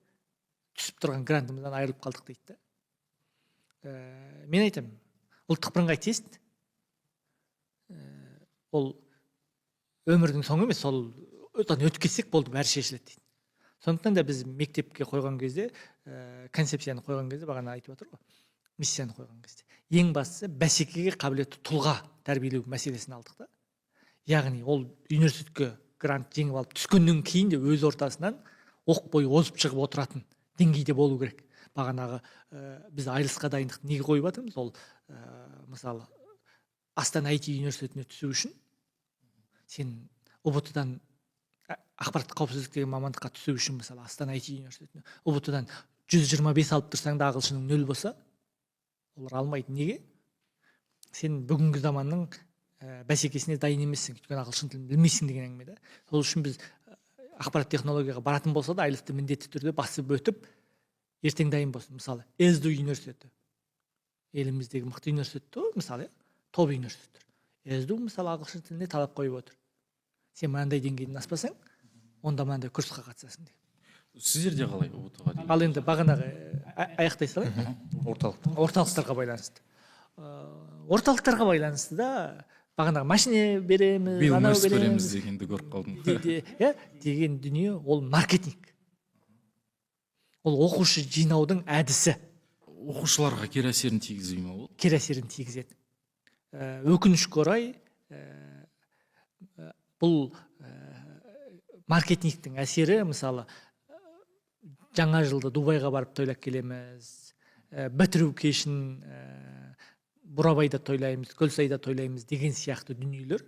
түсіп тұрған грантымыздан айырылып қалдық дейді да. Мен айтамын, ұлттық бірыңғай тест ол өмірдің соңы емес, сол одан өтіп кетсек болды, бәрі шешіледі дейді. Сондықтан да біз мектепке қойған кезде, концепцияны қойған кезде, бағана айтып отыр ғой, миссияны қойған кезде, ең бастысы бәсекеге қабілетті тұлға тәрбиелеу мәселесін алдық та. Яғни ол университетке грант жеңіп алып түскеннен кейін де өз ортасынан оқ бойы озып шығып отыратын деңгейде болу керек. Бағанағы біз IELTS-қа дайындықты неге қойып жатырмыз? Ол мысалы Астана IT университетіне түсу үшін сен ҰБТ-дан ақпараттық қауіпсіздік деген мамандыққа түсу үшін, мысалы Астана IT университетіне ҰБТ-дан 125 алып тұрсаң да ағылшының 0 болса, олар алмайды. Неге? Сен бүгінгі заманның бәсекесіне дайын емессің, өйткені ағылшын тілін білмейсің деген әңгіме да. Сол үшін біз ақпарат технологияға баратын болса да IELTS-ты міндетті түрде басып өтіп, ертең дайын болсын. Мысалы, СДУ университеті еліміздегі мықты университет қой, мысалы, топ университеттер. СДУ мысалы ағылшын тіліне талап қойып отыр. Сен мынандай деңгейден аспасаң, онда мынандай курсқа қатысасың деген. Сіздерде қалай ҰБТ-ға дейін? Ал енді бағанағы аяқтай салайын. Орталықтар. Орталықтарға байланысты. Орталықтарға байланысты да бағанағы машина береміз, биыл анау мерс береміз береміз дегенді көріп қалдым. Иә, деген дүние ол маркетинг. Ол оқушы жинаудың әдісі. Оқушыларға кері әсерін тигізбей ме ол? Кері әсерін тигізеді. Өкінішке орай, бұл маркетингтің әсері, мысалы, жаңа жылды Дубайға барып тойлап келеміз, бітіру кешін Бурабайда тойлаймыз, Көлсайда тойлаймыз деген сияқты дүниелер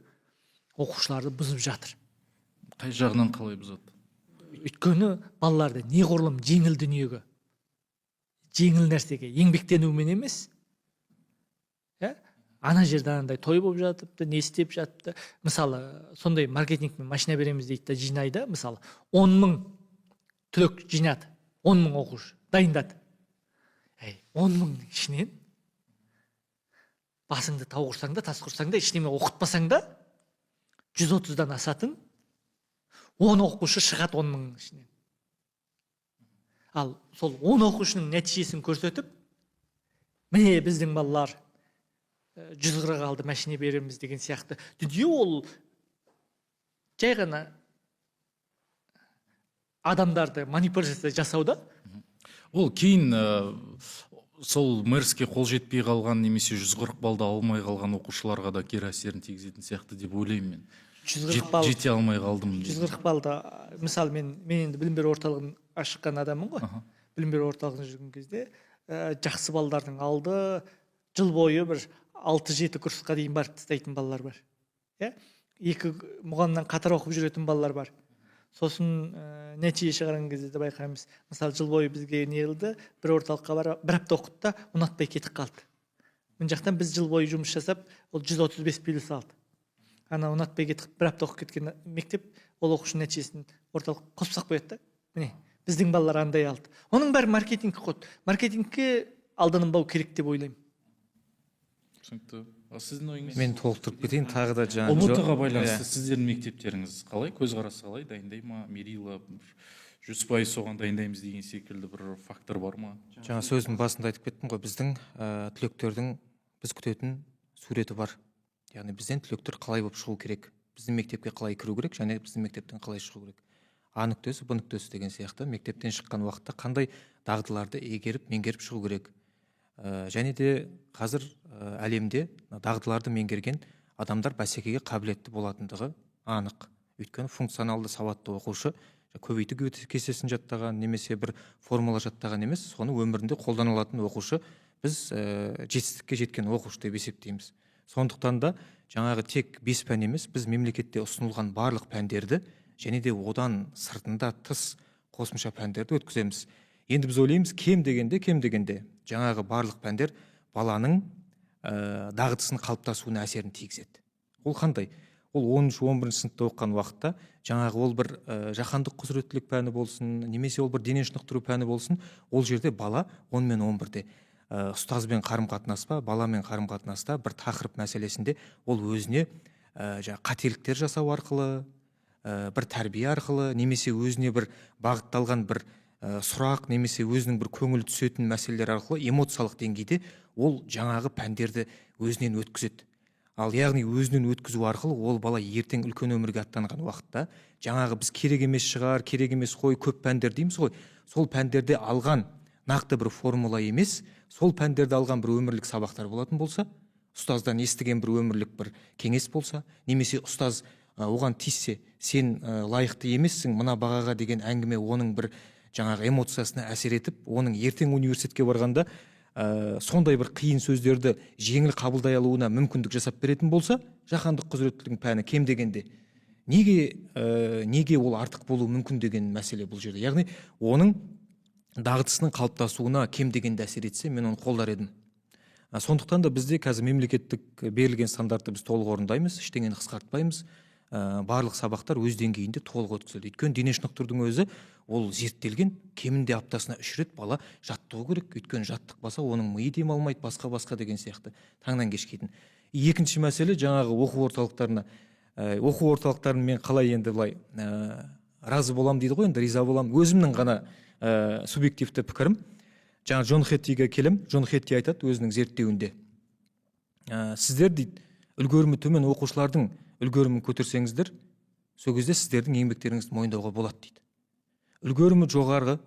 оқушыларды бұзып жатыр. Қай жағынан қалай бұзады? Өйткені балаларды неғұрлым жеңіл дүниеге, жеңіл нәрсеге еңбектенумен емес, иә? Ана жерде анандай той болып жатыпты, не істеп жатыпты. Мысалы, сондай маркетингпен машина береміз дейді да жинайды. Мысалы, 10 мың түлек жинады, 10 мың оқушы дайындады. Әй, 10 мыңның ішінен басыңды тау құрсаң да, тас құрсаң да, ештеме оқытпасаң да 130-дан асатын 10 оқушы шығады 10 мыңның ішінен. Ал сол 10 оқушының нәтижесін көрсетіп, міне біздің балалар 140 алды, машина береміз деген сияқты дүние, ол жай ғана адамдарды манипуляция жасауда. Ол кейін сол мэрске қол жетпей қалған немесе 140 балды алмай қалған оқушыларға да кері әсерін тигізетін сияқты деп ойлаймын мен. 140 балл, Жете алмай қалдым. 140 балды, мысалы, мен енді білім беру орталығын ашқан адаммын ғой. Білім беру орталығында жүрген кезде жақсы балдардың алды жыл бойы бір 6-7 курсқа дейін барып тастайтын балалар бар. Иә? Екі мұғалімнен қатар оқып жүретін балалар бар. Сосын нәтиже шығарған кезде де байқаймыз. Мысалы, жыл бойы бізге не қылды, бір орталыққа барып, бір апта оқыды да, ұнатпай кетіп қалды. Мына жақтан біз жыл бойы жұмыс жасап, ол 135 плюс алды. Ана ұнатпай кетіп, бір апта оқып кеткен мектеп ол оқушының нәтижесін орталық қосып салып қояды да. Міне, біздің балалар андай алды. Оның бәрі маркетинг ход. Маркетингке алданбау керек деп ойлаймын. Түсінікті. Ал сіздің ойыңыз? Мен толықтырып кетейін тағы да жаңа. ҰБТ-ға байланысты сіздердің мектептеріңіз қалай, көзқарасы қалай, дайындай ма? Мерила 100% соған дайындаймыз деген секілді бір фактор бар ма? Жаңа сөздің басында айтып кеттім ғой, біздің түлектердің біз күтетін суреті бар. Яғни бізден түлектер қалай болып шығу керек, біздің мектепке қалай кіру керек және біздің мектептен қалай шығу керек. А нүктесі, Б нүктесі деген сияқты мектептен шыққан уақытта қандай дағдыларды игеріп, меңгеріп шығу керек. Және де қазір әлемде дағдыларды меңгерген адамдар бәсекеге қабілетті болатындығы анық. Өйткені функционалды сауатты оқушы көбейту кестесін жаттаған немесе бір формула жаттаған емес, соны өмірінде қолдана алатын оқушы біз жетістікке жеткен оқушы деп есептейміз. Сондықтан да жаңағы тек 5 пән емес, біз мемлекетте ұсынылған барлық пәндерді және де одан сыртында тыс қосымша пәндерді өткіземіз. Енді біз ойлаймыз, кем дегенде жаңағы барлық пәндер баланың дағдысын қалыптасуына әсерін тигізеді. Ол қандай? Ол 10-11 сыныпта оқыған уақытта жаңағы ол бір жаһандық құзыреттілік пәні болсын, немесе ол бір дене шынықтыру пәні болсын, ол жерде бала 10 мен 11-де ұстазбен қарым-қатынас па, баламен қарым-қатынаста бір тақырып мәселесінде ол өзіне қателіктер жасау арқылы, бір тәрбие арқылы, немесе өзіне бір бағытталған бір сұрақ, немесе өзінің бір көңілі түсетін мәселелер арқылы эмоциялық деңгейде ол жаңағы пәндерді өзінен өткізеді. Ал яғни өзінен өткізу арқылы ол бала ертең үлкен өмірге аттанған уақытта жаңағы біз керек емес шығар, керек емес қой, көп пәндер дейміз ғой, сол пәндерде алған нақты бір формула емес, сол пәндерді алған бір өмірлік сабақтар болатын болса, ұстаздан естіген бір өмірлік бір кеңес болса, немесе ұстаз оған тиіссе, сен лайықты емессің мына бағаға деген әңгіме оның бір жаңағы эмоциясына әсер етіп, оның ертең университетке барғанда сондай бір қиын сөздерді жеңіл қабылдай алуына мүмкіндік жасап беретін болса, жаһандық құзыреттіліктің пәні кем дегенде неге ол артық болуы мүмкін деген мәселе бұл жерде. Яғни оның дағдысының қалыптасуына кем дегенде әсер етсе, мен оны қолдар едім. Сондықтан да бізде қазір мемлекеттік берілген стандартты біз толық орындаймыз, ештеңені қысқартпаймыз. Барлық сабақтар өз деңгейінде толық өткізіледі. Өйткені дене шынықтырудың өзі ол зерттелген, кемінде аптасына 3 рет бала жаттығу керек. Өйткені жаттықпаса оның миы демалмайды, басқа-басқа деген сияқты таңнан кешке дейін. Екінші мәселе жаңағы оқу орталықтарына. Оқу орталықтарын мен қалай енді былай разы болам дейді ғой, енді риза болам. Өзімнің ғана субъективті пікірім. Жаңа Джон Хеттиге келем. Джон Хетти айтады өзінің зерттеуінде. Сіздер дейді, үлгерімі төмен оқушылардың үлгерімін көтерсеңіздер, сол кезде сіздердің еңбектеріңізді мойындауға болады дейді. Үлгерімі жоғарғы,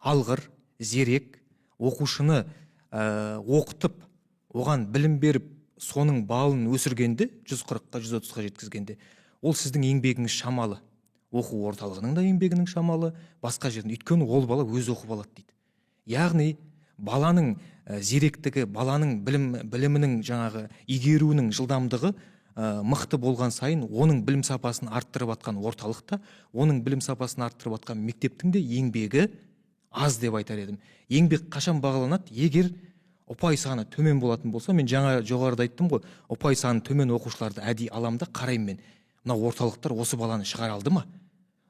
алғыр, зерек оқушыны оқытып, оған білім беріп, соның балын өсіргенде, 140-қа, 130-ға жеткізгенде, ол сіздің еңбегіңіз шамалы. Оқу орталығының да еңбегінің шамалы, басқа жердің. Өйткені ол бала өзі оқып алады дейді. Яғни баланың зеректігі, баланың білімінің жаңағы игеруінің жылдамдығы мықты болған сайын оның білім сапасын арттырып атқан орталықта, оның білім сапасын арттырып атқан мектептің де еңбегі аз деп айтар едім. Еңбек қашан бағаланады? Егер ұпай саны төмен болатын болса, мен жаңа жоғарыда айттым ғой, ұпай саны төмен оқушыларды әдейі аламын да қараймын мен. Мына орталықтар осы баланы шығара алды ма?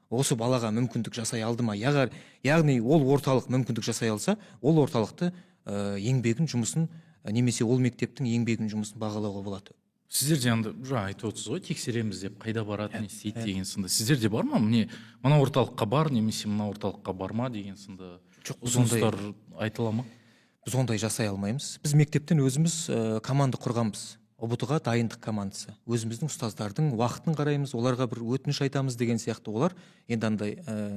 Осы балаға мүмкіндік жасай алды ма? Яғни ол орталық мүмкіндік жасай алса, ол орталықты еңбегін, жұмысын, немесе ол мектептің еңбегін, жұмысын бағалауға болады. Сіздер де анда жаңа айтып отырсыз ғой, тексереміз деп, қайда барады, не істейді деген сынды. Сіздерде бар ма, міне мына орталыққа бар немесе мына орталыққа барма деген сынды? Жоқ, біз ондай- ұсыныстар айтыла ма? Біз ондай жасай алмаймыз. Біз мектептен өзіміз команда құрғанбыз, ҰБТ-ға дайындық командасы. Өзіміздің ұстаздардың уақытын қараймыз, оларға бір өтініш айтамыз деген сияқты. Олар енді андай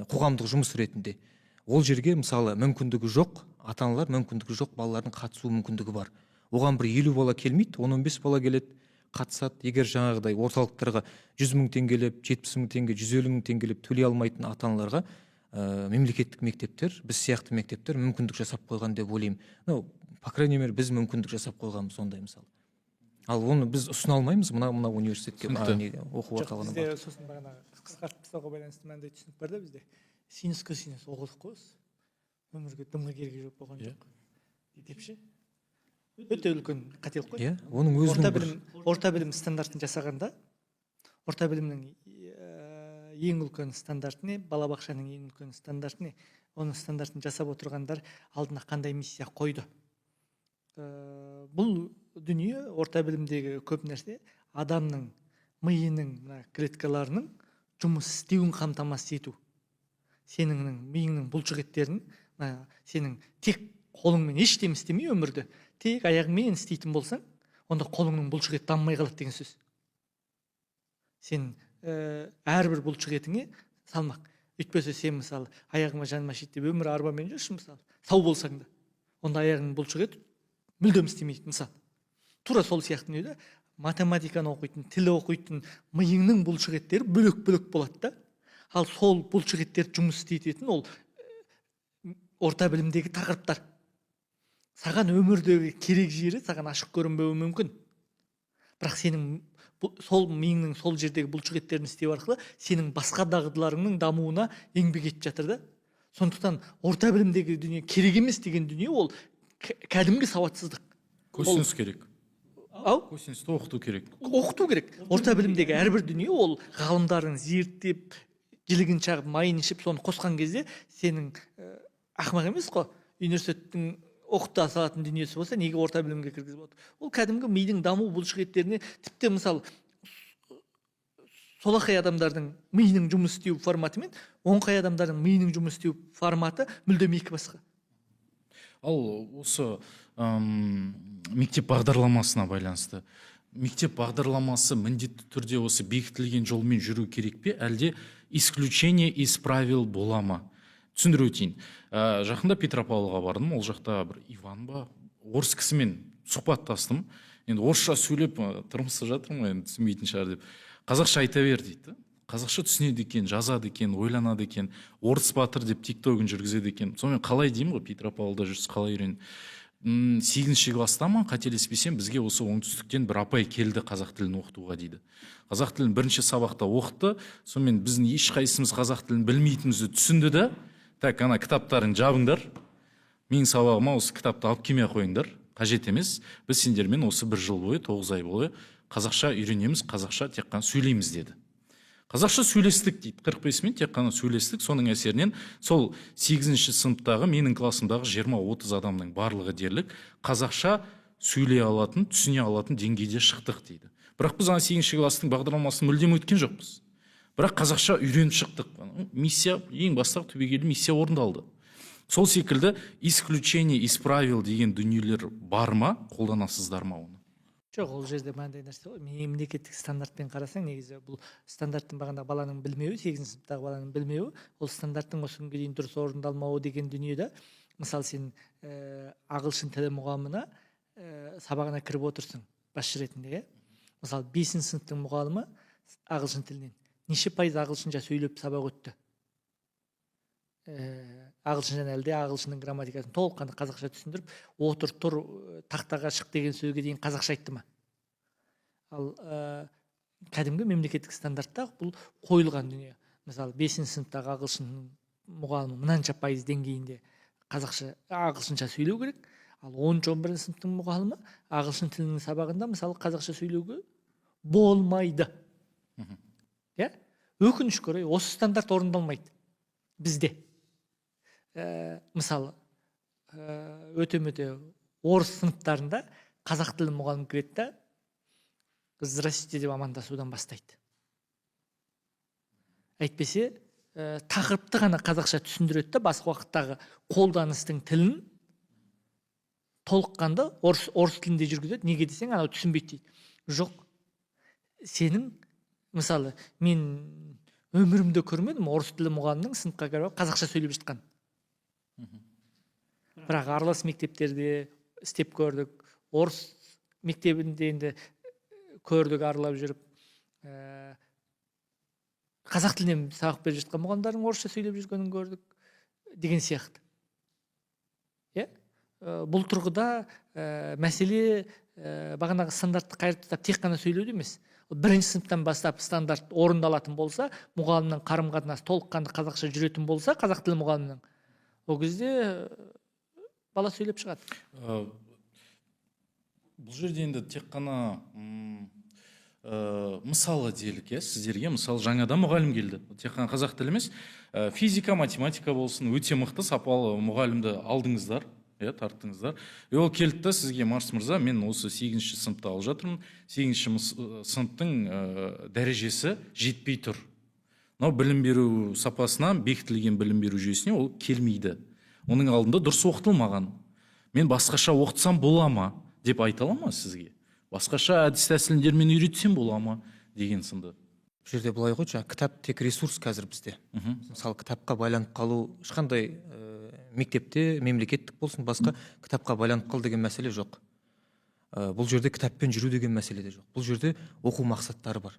қоғамдық жұмыс ретінде ол жерге, мысалы, мүмкіндігі жоқ ата аналар, мүмкіндігі жоқ балалардың қатысу мүмкіндігі бар. Оған бір 50 бала келмейді, 10-15 бала келеді, қатысады. Егер жаңағыдай орталықтарға 100 мың теңгелеп, 70 мың теңге, 150 мың теңгелеп төлей алмайтын ата аналарға мемлекеттік мектептер, біз сияқты мектептер мүмкіндік жасап қойған деп ойлаймын. Ну, по крайней мере, біз мүмкіндік жасап қойғанбыз ондай, мысалы. Ал оны біз ұсына алмаймыз мына университетке, Түсінікті. Не, оқу Жоқ, орталығына. бізде сосын бағанағы қысқартып тастауға байланысты мынандай түсінік бар да: бізде синус, косинус оқыдық қой, осы өмірге дымға керегі жоқ болған жоқ деп ше, өте үлкен қателік қой. Иә, оның өзінің Орта бір білім стандартын жасағанда, орта білімнің ең үлкен стандарты не, балабақшаның ең үлкен стандарты не, оның стандартын жасап отырғандар алдына қандай миссия қойды? Бұл дүние, орта білімдегі көп нәрсе адамның миының мына клеткаларының жұмыс істеуін қамтамасыз ету, сенің миыңның бұлшық еттерін, мына сенің тек қолыңмен ештеме істемей, өмірді тек аяғыңмен істейтін болсаң, онда қолыңның бұлшық еті дамымай қалады деген сөз. Сен әрбір бұлшық етіңе салмақ. Өйтпесе сен, мысалы, аяғыма жаным ашиды деп өмір арбамен жүрші, мысалы, сау болсаң да, онда аяғыңның бұлшық еті мүлдем істемейді, мысалы. Тура сол сияқты дүние да: математиканы оқитын, тіл оқитын миыңның бұлшық еттері бөлек бөлек болады да. Ал сол бұлшық еттерді жұмыс істететін ол орта білімдегі тақырыптар. Саған өмірдегі керек жері саған ашық көрінбеуі мүмкін, бірақ сенің сол миыңның сол жердегі бұлшық еттерін істеу арқылы сенің басқа дағдыларыңның дамуына еңбек етіп жатыр да. Сондықтан орта білімдегі дүние керек емес деген дүние ол кәдімгі сауатсыздық. Косинус керек. Ау. Косинусты оқыту керек. Оқыту керек. Орта білімдегі әрбір дүние ол ғалымдардың зерттеп, жілігін шағып, майын ішіп, соны қосқан кезде сенің ақымақ емес қой, университеттің оқыта салатын дүниесі болса, неге орта білімге кіргізіп отыр? Ол кәдімгі мидың даму бұлшық еттеріне, тіпті, мысалы, солақай адамдардың миының жұмыс істеу форматы мен оңқай адамдардың миының жұмыс істеу форматы мүлдем екі басқа. Ал осы мектеп бағдарламасына байланысты, мектеп бағдарламасы міндетті түрде осы бекітілген жолмен жүру керек пе, әлде исключение из правил бола ма? Түсіндіріп өтейін. Жақында Петропавлға бардым. Ол жақта бір Иван ба, орыс кісімен сұхбаттастым. Енді орысша сөйлеп тырмысып жатырмын ғой, енді түсінбейтін шығар деп. Қазақша айта бер дейді. Қазақша түсінеді екен, жазады екен, ойланады екен. Орыс батыр деп тиктогын жүргізеді екен. Сонымен қалай деймін ғой, Петропавлда жүрсіз, қалай үйрен? 8-ші класстамын, қателеспесем, бізге осы оңтүстіктен бір апай келді қазақ тілін оқытуға дейді. Қазақ тілін бірінші сабақта оқытты, сонымен біздің ешқайсымыз қазақ тілін білмейтінімізді түсінді да: «Так, ана кітаптарын жабыңдар, менің сабағыма осы кітапты алып келмей ақ қойыңдар, қажет емес, біз сендермен осы бір жыл бойы, 9 ай бойы қазақша үйренеміз, қазақша тек қана сөйлейміз», – деді. Қазақша сөйлестік дейді, 45 минут тек қана сөйлестік. Соның әсерінен сол сегізінші сыныптағы менің классымдағы 20-30 адамның барлығы дерлік қазақша сөйлей алатын, түсіне алатын деңгейде шықтық дейді. Бірақ біз ана сегізінші класстың бағдарламасын мүлдем өткен жоқпыз, бірақ қазақша үйреніп шықтық. Миссия, ең бастағы түбегейлі миссия орындалды. Сол секілді исключение из правил деген дүниелер бар ма, қолданасыздар ма оны? Жоқ, ол жерде мынандай нәрсе ғой: мемлекеттік стандартпен қарасаң, негізі бұл стандарттың, бағана баланың білмеуі, сегізінші сыныптағы баланың білмеуі, ол стандарттың осы күнге дейін дұрыс орындалмауы деген дүние да. Мысалы, сен ағылшын тілі мұғалімына сабағына кіріп отырсың басшы ретінде, иә. Мысалы, бесінші сыныптың мұғалімі ағылшын тілінен неше пайыз ағылшынша сөйлеп сабақ өтті? Ағылшыншаны, әлде ағылшынның грамматикасын толыққанды қазақша түсіндіріп, отыр, тұр, тақтаға шық деген сөзге дейін қазақша айтты ма? Ал кәдімгі мемлекеттік стандартта бұл қойылған дүние. Мысалы, бесінші сыныптағы ағылшын мұғалімі мынанша пайыз деңгейінде қазақша, ағылшынша сөйлеу керек. Ал 10-, 11-сыныптың мұғалімі ағылшын тілінің сабағында, мысалы, қазақша сөйлеуге болмайды, иә. Өкінішке орай, осы стандарт орындалмайды бізде. Мысалы, өте мөте орыс сыныптарында қазақ тілі мұғалімі кіреді да. Здравствуйте деп амандасудан бастайды. Әйтпесе тақырыпты ғана қазақша түсіндіреді да, басқа уақыттағы қолданыстың тілін толыққанды орыс тілінде жүргізеді. Неге десең, анау түсінбейді дейді. Жоқ, сенің, мысалы, мен өмірімде көрмедім орыс тілі мұғалімнің сыныпқа кіріп алып қазақша сөйлеп жатқан. Бірақ аралас мектептерде істеп көрдік, орыс мектебінде енді көрдік аралап жүріп, қазақ тілінен сабақ беріп жатқан мұғалімдердің орысша сөйлеп жүргенін көрдік деген сияқты. Иә, бұл тұрғыда мәселе бағанағы стандартты қайырып тастап тек қана сөйлеуде емес. Бірінші сыныптан бастап стандарт орындалатын болса, мұғалімнің қарым қатынасы толыққанды қазақша жүретін болса, қазақ тілі мұғалімнің, ол кезде бала сөйлеп шығады. Бұл жерде енді тек қана мысалы делік, иә, сіздерге мысалы жаңадан мұғалім келді, тек қана қазақ тілі емес, физика, математика болсын, өте мықты сапалы мұғалімді алдыңыздар, иә, тарттыңыздар. И ол келді да сізге: «Марс мырза, мен осы 8-ші сыныпты алып жатырмын, 8-ші сыныптың дәрежесі жетпей тұр, мынау білім беру сапасына, бекітілген білім беру жүйесіне ол келмейді, оның алдында дұрыс оқытылмаған, мен басқаша оқытсам бола ма?» деп айта ала ма сізге? «Басқаша әдіс тәсілдермен үйретсем бола ма?» деген сынды. Бұл жерде былай ғой, жаңағы кітап тек ресурс қазір бізде. Мысалы, кітапқа байланып қалу ешқандай мектепте, мемлекеттік болсын, басқа, кітапқа байланып қал деген мәселе жоқ. Бұл жерде кітаппен жүру деген мәселе де жоқ. Бұл жерде оқу мақсаттары бар.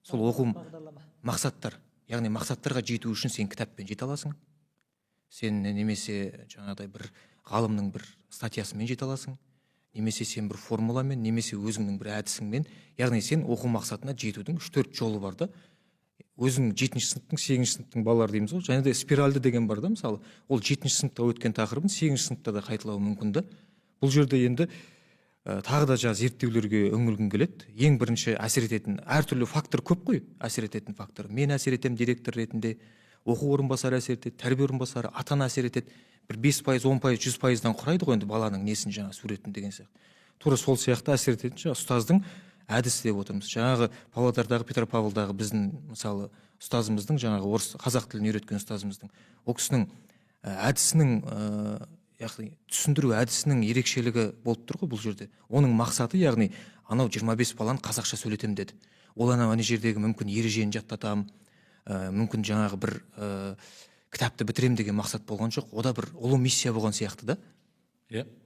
Сол оқу Бағдарлама. мақсаттар, яғни мақсаттарға жету үшін сен кітаппен жете аласың, сен немесе жаңағыдай бір ғалымның бір статьясымен жете аласың, немесе сен бір формуламен, немесе өзіңнің бір әдісіңмен. Яғни сен оқу мақсатына жетудің 3-4 жолы бар да. Өзің 7-ші сыныптың, 8-ші сыныптың балалары дейміз ғой, және де спиральді деген бар да. Мысалы, ол 7-ші сыныпта өткен тақырыбын 8-ші сыныпта да қайталауы мүмкін да. Бұл жерде енді тағы да жаңа зерттеулерге үңілгім келеді. Ең бірінші әсер ететін әртүрлі фактор көп қой. Әсер ететін фактор, мен әсер етемін директор ретінде, оқу орынбасары әсер етеді, тәрбие орынбасары, ата ана әсер етеді. Бір 5%, 10%, 100%-дан құрайды ғой енді баланың несін, жаңа суретін деген сияқты. Тура сол сияқты әсер ететін жаңа ұстаздың әдісі деп отырмыз. Жаңағы Павлодардағы, Петропавлдағы біздің, мысалы, ұстазымыздың, жаңағы орыс, қазақ тілін үйреткен ұстазымыздың, ол кісінің әдісінің, яғни түсіндіру әдісінің ерекшелігі болып тұр ғой бұл жерде. Оның мақсаты, яғни анау 25 баланы қазақша сөйлетемін деді. Ол анау ана жердегі мүмкін ережені жаттатамын, мүмкін жаңағы бір кітапты бітіремін деген мақсат болған жоқ. Ода бір ұлы миссия болған сияқты да.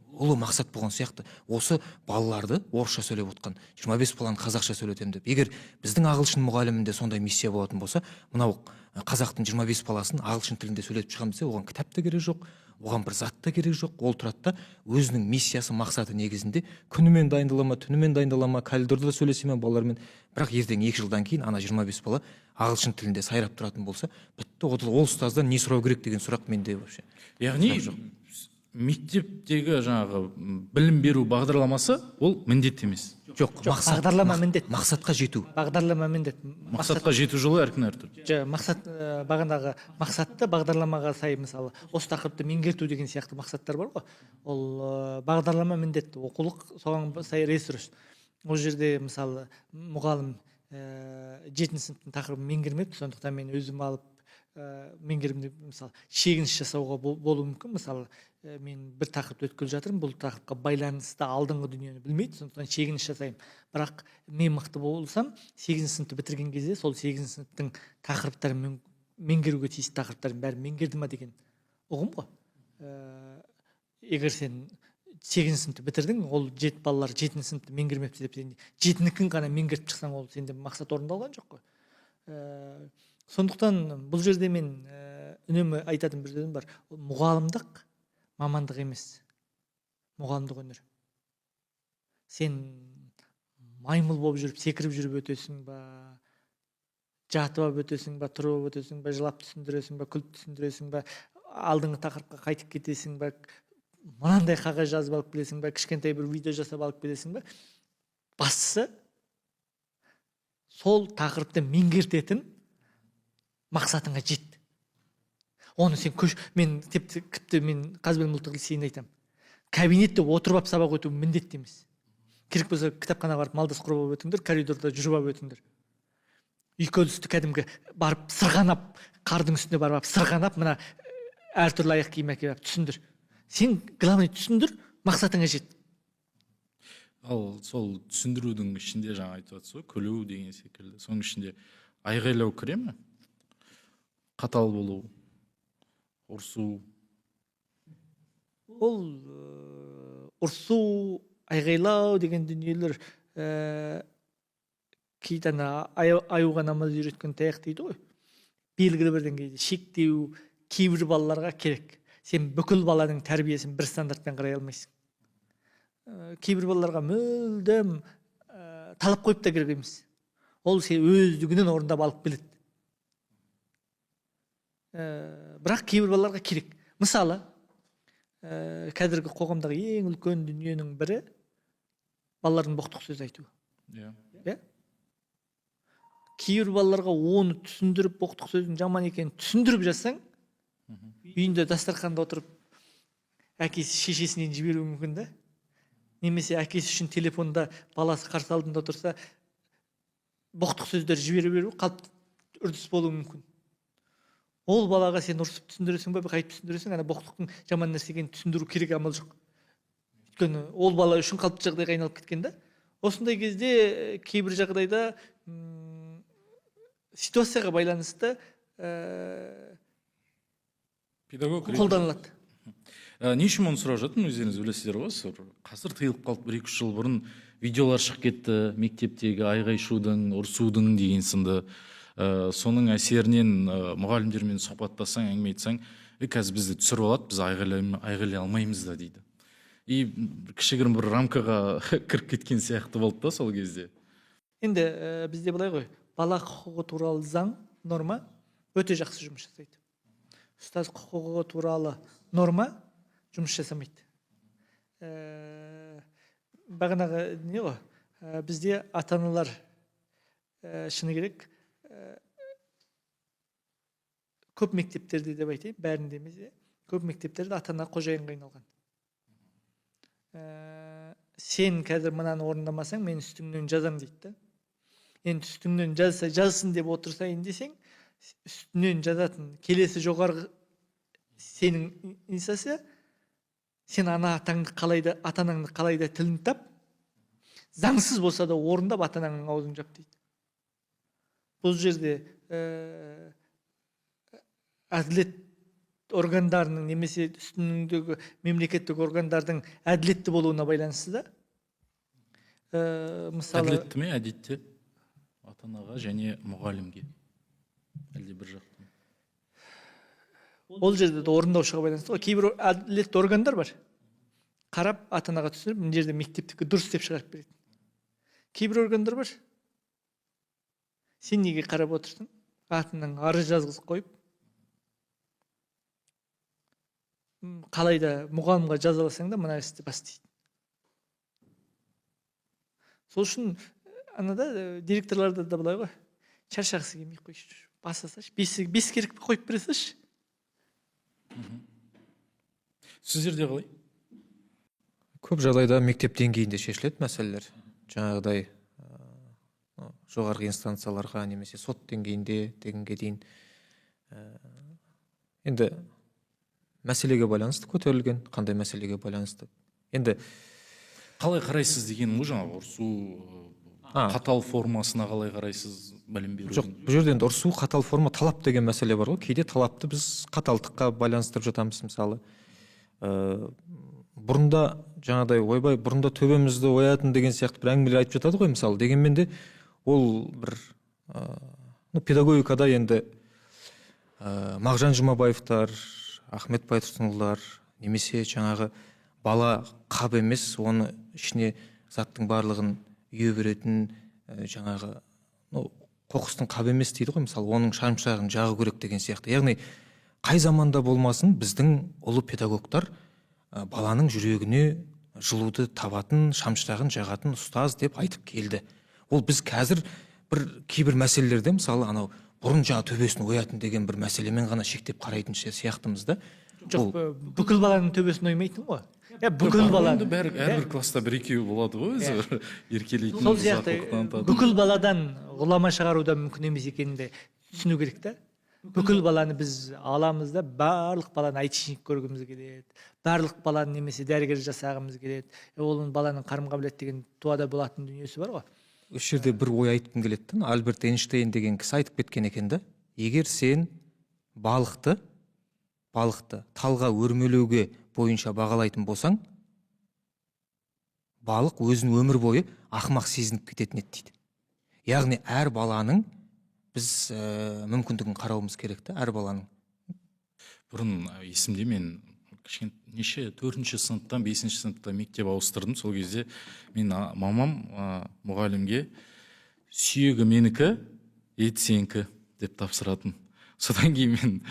Ұлы мақсат болған сияқты. Осы балаларды орысша сөйлеп отқан 25 баланы қазақша сөйлетемін деп. Егер біздің ағылшын мұғалімінде сондай миссия болатын болса, мынау қазақтың 25 баласын ағылшын тілінде сөйлетіп шығамын десе, оған кітап та керек жоқ, оған бір зат та керек жоқ. Ол тұрады да өзінің миссиясы, мақсаты негізінде күнімен дайындала ма, түнімен дайындала ма, коридорда да сөйлесе ме балалармен, бірақ ертең 2 жылдан кейін ана 25 бала ағылшын тілінде сайрап тұратын болса, бітті. Ол ұстаздан не сұрау керек деген сұрақ менде вообще. Яғни Сұрақ жоқ. мектептегі жаңағы білім беру бағдарламасы ол міндетті емес. Жоқ, Жоқ, бағдарлама міндет. Мақсатқа жету. Бағдарлама міндет. Мақсатқа жету жолы әркім әртүрлі. Жоқ, мақсат, бағанағы мақсатты бағдарламаға сай, мысалы, осы тақырыпты меңгерту деген сияқты мақсаттар бар ғой. Ол бағдарлама міндетті, оқулық соған сай ресурс. Ол жерде, мысалы, мұғалім 7-ші сыныптың тақырыбын меңгермепті, сондықтан мен өзім алып меңгердім деп, мысалы, шегініс жасауға болуы мүмкін. Мысалы, мен бір тақырыпты өткелі жатырмын, бұл тақырыпқа байланысты алдыңғы дүниені білмейді, сондықтан шегініс жасаймын. Бірақ мен мықты болсам, 8-ші сыныпты бітірген кезде сол 8-ші сыныптың тақырыптарын меңгеруге тиісті тақырыптардың бәрін меңгерді ма деген ұғым ғой. Егер сен 8-ші сыныпты бітірдің, ол балалар 7-ші сыныпты меңгермепті деп сен жетінікін ғана меңгертіп шықсаң, ол сенде мақсат орындалған жоқ қой. Сондықтан бұл жерде мен үнемі айтатын бір сөзім бар. Ол мұғалімдік мамандық емес, мұғалімдік өнер. Сен маймыл болып жүріп, секіріп жүріп өтесің ба, жатып алып өтесің ба, тұрып алып өтесің ба, жылап түсіндіресің ба, күліп түсіндіресің ба, алдыңғы тақырыпқа қайтып кетесің ба, мынандай қағаз жазып алып келесің ба, кішкентай бір видео жасап алып келесің ба, бастысы сол тақырыпты меңгертетін мақсатыңа жет. Оны сен көш, мен тіпті мен Қазбілім ұлттық лицейінде айтамын. Кабинетте отырып алып сабақ өту міндетті емес. Керек болса кітапханаға барып малдас құрып алып өтіңдер, коридорда жүріп алып өтіңдер. Үйкелісті кәдімгі барып сырғанап, қардың үстіне барып сырғанап, мына әртүрлі аяқ киім әкеліп түсіндір. Сен главный түсіндір, мақсатыңа жет. Ал сол түсіндірудің ішінде жаңа айтып жатсыз ғой, күлу деген секілді. Соның ішінде айғайлау кіре ме? Қатал болу, ұрсу. Ол ұрсу, айғайлау деген дүниелер кейде ана аюға намаз үйреткен таяқ дейді ғой. Белгілі бір деңгейде шектеу кейбір балаларға керек. Сен бүкіл баланың тәрбиесін бір стандартпен қарай алмайсың. Кейбір балаларға мүлдем талап қойып та керек емес. Ол сен өздігінен орындап алып келеді. Бірақ кейбір балаларға керек. Мысалы, қазіргі қоғамдағы ең үлкен дүниенің бірі балалардың боқтық сөз айтуы. Иә. Кейбір балаларға оны түсіндіріп, боқтық сөздің жаман екенін түсіндіріп жазсаң, үйінде дастарханда отырып әкесі шешесінен жіберуі мүмкін да. Немесе әкесі үшін телефонда баласы қарсы алдында отырса, боқтық сөздер жібере беру қалыпты үрдіс болуы мүмкін. Ол балаға сен ұрсып түсіндіресің бе, қайтып түсіндіресің, ана боқтықтың жаман нәрсе екенін түсіндіру керек амал жоқ. Өйткені ол бала үшін қалыпты жағдайға айналып кеткен да. Осындай кезде кейбір жағдайда ситуацияға байланысты педагог қолданылады. Не үшін оны сұрап жатырмын, өздеріңіз білесіздер ғой, қазір тыйылып қалды, 1-2 жыл бұрын видеолар шығып кетті, мектептегі айғай-шудың, ұрсудың деген сынды. Соның әсерінен мұғалімдермен сұхбаттасаң, әңгіме айтсаң, қазір бізді түсіріп алады, біз айғайлай алмаймыз да дейді. И кішігірім бір рамкаға кіріп кеткен сияқты болды да сол кезде. Енді бізде былай ғой, бала құқығы туралы заң, норма өте жақсы жұмыс жасайды. Ұстаз құқығы туралы норма жұмыс жасамайды. Бағанағы не ғой, бізде ата-аналар шыны керек, көп мектептерде деп айтайын, бәрінде емес, көп мектептерде ата-ана қожайынға айналған. Сен қазір мынаны орындамасаң, мен үстіңнен жазам дейді да. Енді үстіңнен жазса, жазсын деп отырсайын десең, үстінен жазатын келесі жоғарғы сенің инстанция, сен ана атаңды қалайда, ата-анаңды қалайда тілін тап, заңсыз болса да орындап ата-анаңның аузын жап дейді. Бұл жерде әділет органдарының немесе үстіңдегі мемлекеттік органдардың әділетті болуына байланысты да. Мысалы, әділетті ме әдетте ата-анаға және мұғалімге? Әлде бір жақтан? Ол жерде де орындаушыға байланысты ғой. Кейбір әділетті органдар бар. Қарап ата-анаға түсіндіріп, мына жерде мектептікі дұрыс деп шығарып береді. Кейбір органдар бар. Сен неге қарап отырсың? Атынан арыз жазғызып қойып, қалай да мұғалімға жаза алсаң да мына істі бас дейді. Сол үшін анада директорларда да былай ғой, шаршағысы келмей қойшы, баса салшы, бес керек қойып бере салшы. Сіздерде қалай? Көп жағдайда мектеп деңгейінде шешіледі мәселелер. Жаңағыдай жоғарғы инстанцияларға немесе сот деңгейінде дегенге дейін. Енді мәселеге байланысты көтерілген, қандай мәселеге байланысты. Енді қалай қарайсыз деген ғой, жаңағы ұрсу, қатал формасына қалай қарайсыз білім берудің? Жоқ, бұл жерде енді ұрсу, қатал форма, талап деген мәселе бар ғой. Кейде талапты біз қаталдыққа байланыстырып жатамыз мысалы. Бұрында жаңағыдай ойбай, бұрында төбемізді оятын деген сияқты бір әңгімелер айтып жатады ғой мысалы. Дегенмен де ол бір педагогикада енді Мағжан Жұмабаевтар, Ахмет Байтұрсынұлылар немесе жаңағы бала қап емес, оны ішіне заттың барлығын үйе беретін жаңағы қоқыстың қабы емес дейді ғой мысалы, оның шамшырағын жағу керек деген сияқты. Яғни қай заманда болмасын біздің ұлы педагогтар баланың жүрегіне жылуды табатын, шамшырағын жағатын ұстаз деп айтып келді. Ол біз қазір бір кейбір мәселелерде мысалы анау бұрын жаңа төбесін оятын деген бір мәселемен ғана шектеп қарайтын сияқтымыз да. Жоқ, бүкіл баланың төбесін оймайтын ғой. Иә, бүкіл баланы. Бәрі әрбір класста бір екеуі болады ғой өзі бір еркелейтін. Сол сияқты бүкіл баладан ғұлама шығару да мүмкін емес екенін де түсіну керек та. Бүкіл баланы біз аламыз да, барлық баланы айтишник көргіміз келеді, барлық баланы немесе дәрігер жасағымыз келеді. Ол баланың қарым қабілет деген туада болатын дүниесі бар ғой. Осы жерде бір ой айтқым келеді да. Альберт Эйнштейн деген кісі айтып кеткен екен да. Егер сен балықты талға өрмелеуге бойынша бағалайтын болсаң, балық өзін өмір бойы ақымақ сезініп кететін еді дейді. Яғни әр баланың біз мүмкіндігін қарауымыз керек та, әр баланың. Бұрын есімде мен неше 4-ші сыныптан 5-ші сыныпта мектеп ауыстырдым. Сол кезде мен мамам мұғалімге сүйегі менікі, ет сенікі деп тапсыратын. Содан кейін мен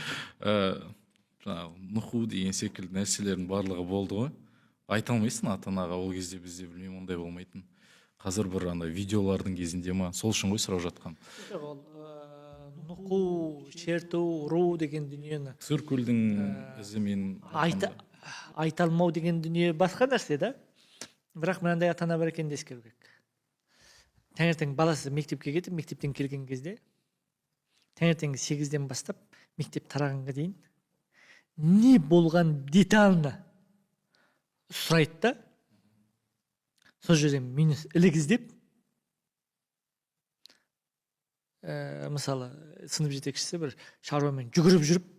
нұқу деген секілді нәрселердің барлығы болды ғой. Айта алмайсың ата-анаға, ол кезде бізде білмеймін ондай болмайтын. Қазір бір андай видеолардың кезінде ма, сол үшін ғой сұрап жатқан. Жоқ, ол нұқу, шерту, ұру деген дүниені. Циркульдің ізімен айта алмау деген дүние басқа нәрсе да. Бірақ мынандай ата-ана бар екенін де ескеру керек. Таңертең баласы мектепке кетіп, мектептен келген кезде таңертеңгі 8-ден бастап мектеп тарағанға дейін не болған детально сұрайды да, сол жерден минус ілік іздеп, мысалы сынып жетекшісі бір шаруамен жүгіріп жүріп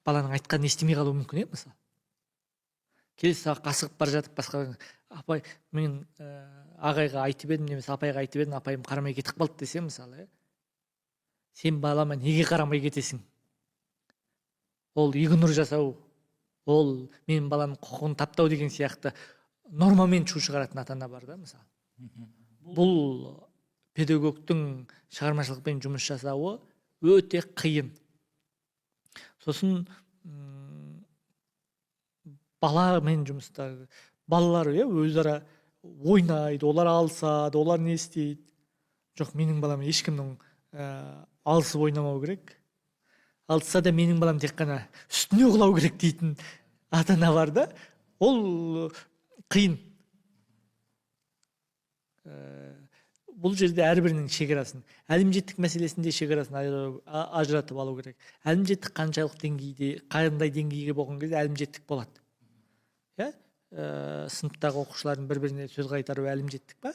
баланың айтқанын естімей қалуы мүмкін, мысалы. Келесі сабаққа асығып бара жатып басқа апай мен ағайға айтып едім немесе апайға айтып едім, апайым қарамай кетіп қалды десе, мысалы, сен балама неге қарамай кетесің? Ол игнор жасау, ол менің баламның құқығын таптау деген сияқты нормамен шу шығаратын ата-ана бар да, мысалы. Бұл педагогтың шығармашылықпен жұмыс жасауы өте қиын. Сосын баламен жұмыста балалар өзара ойнайды, олар алысады, олар не істейді. Жоқ, менің балам ешкімнің алысып ойнамау керек. Алысса да менің балам тек қана үстіне құлау керек дейтін ата-ана бар да. Ол қиын. Бұл жерде әрбірінің шекарасын, әлімжеттік мәселесінде шекарасын ажыратып алу керек. Әлімжеттік қаншалық деңгейде, қандай деңгейге болған кезде әлімжеттік болады. Иә? Сыныптағы оқушылардың бір-біріне сөз қайтару әлімжеттік па?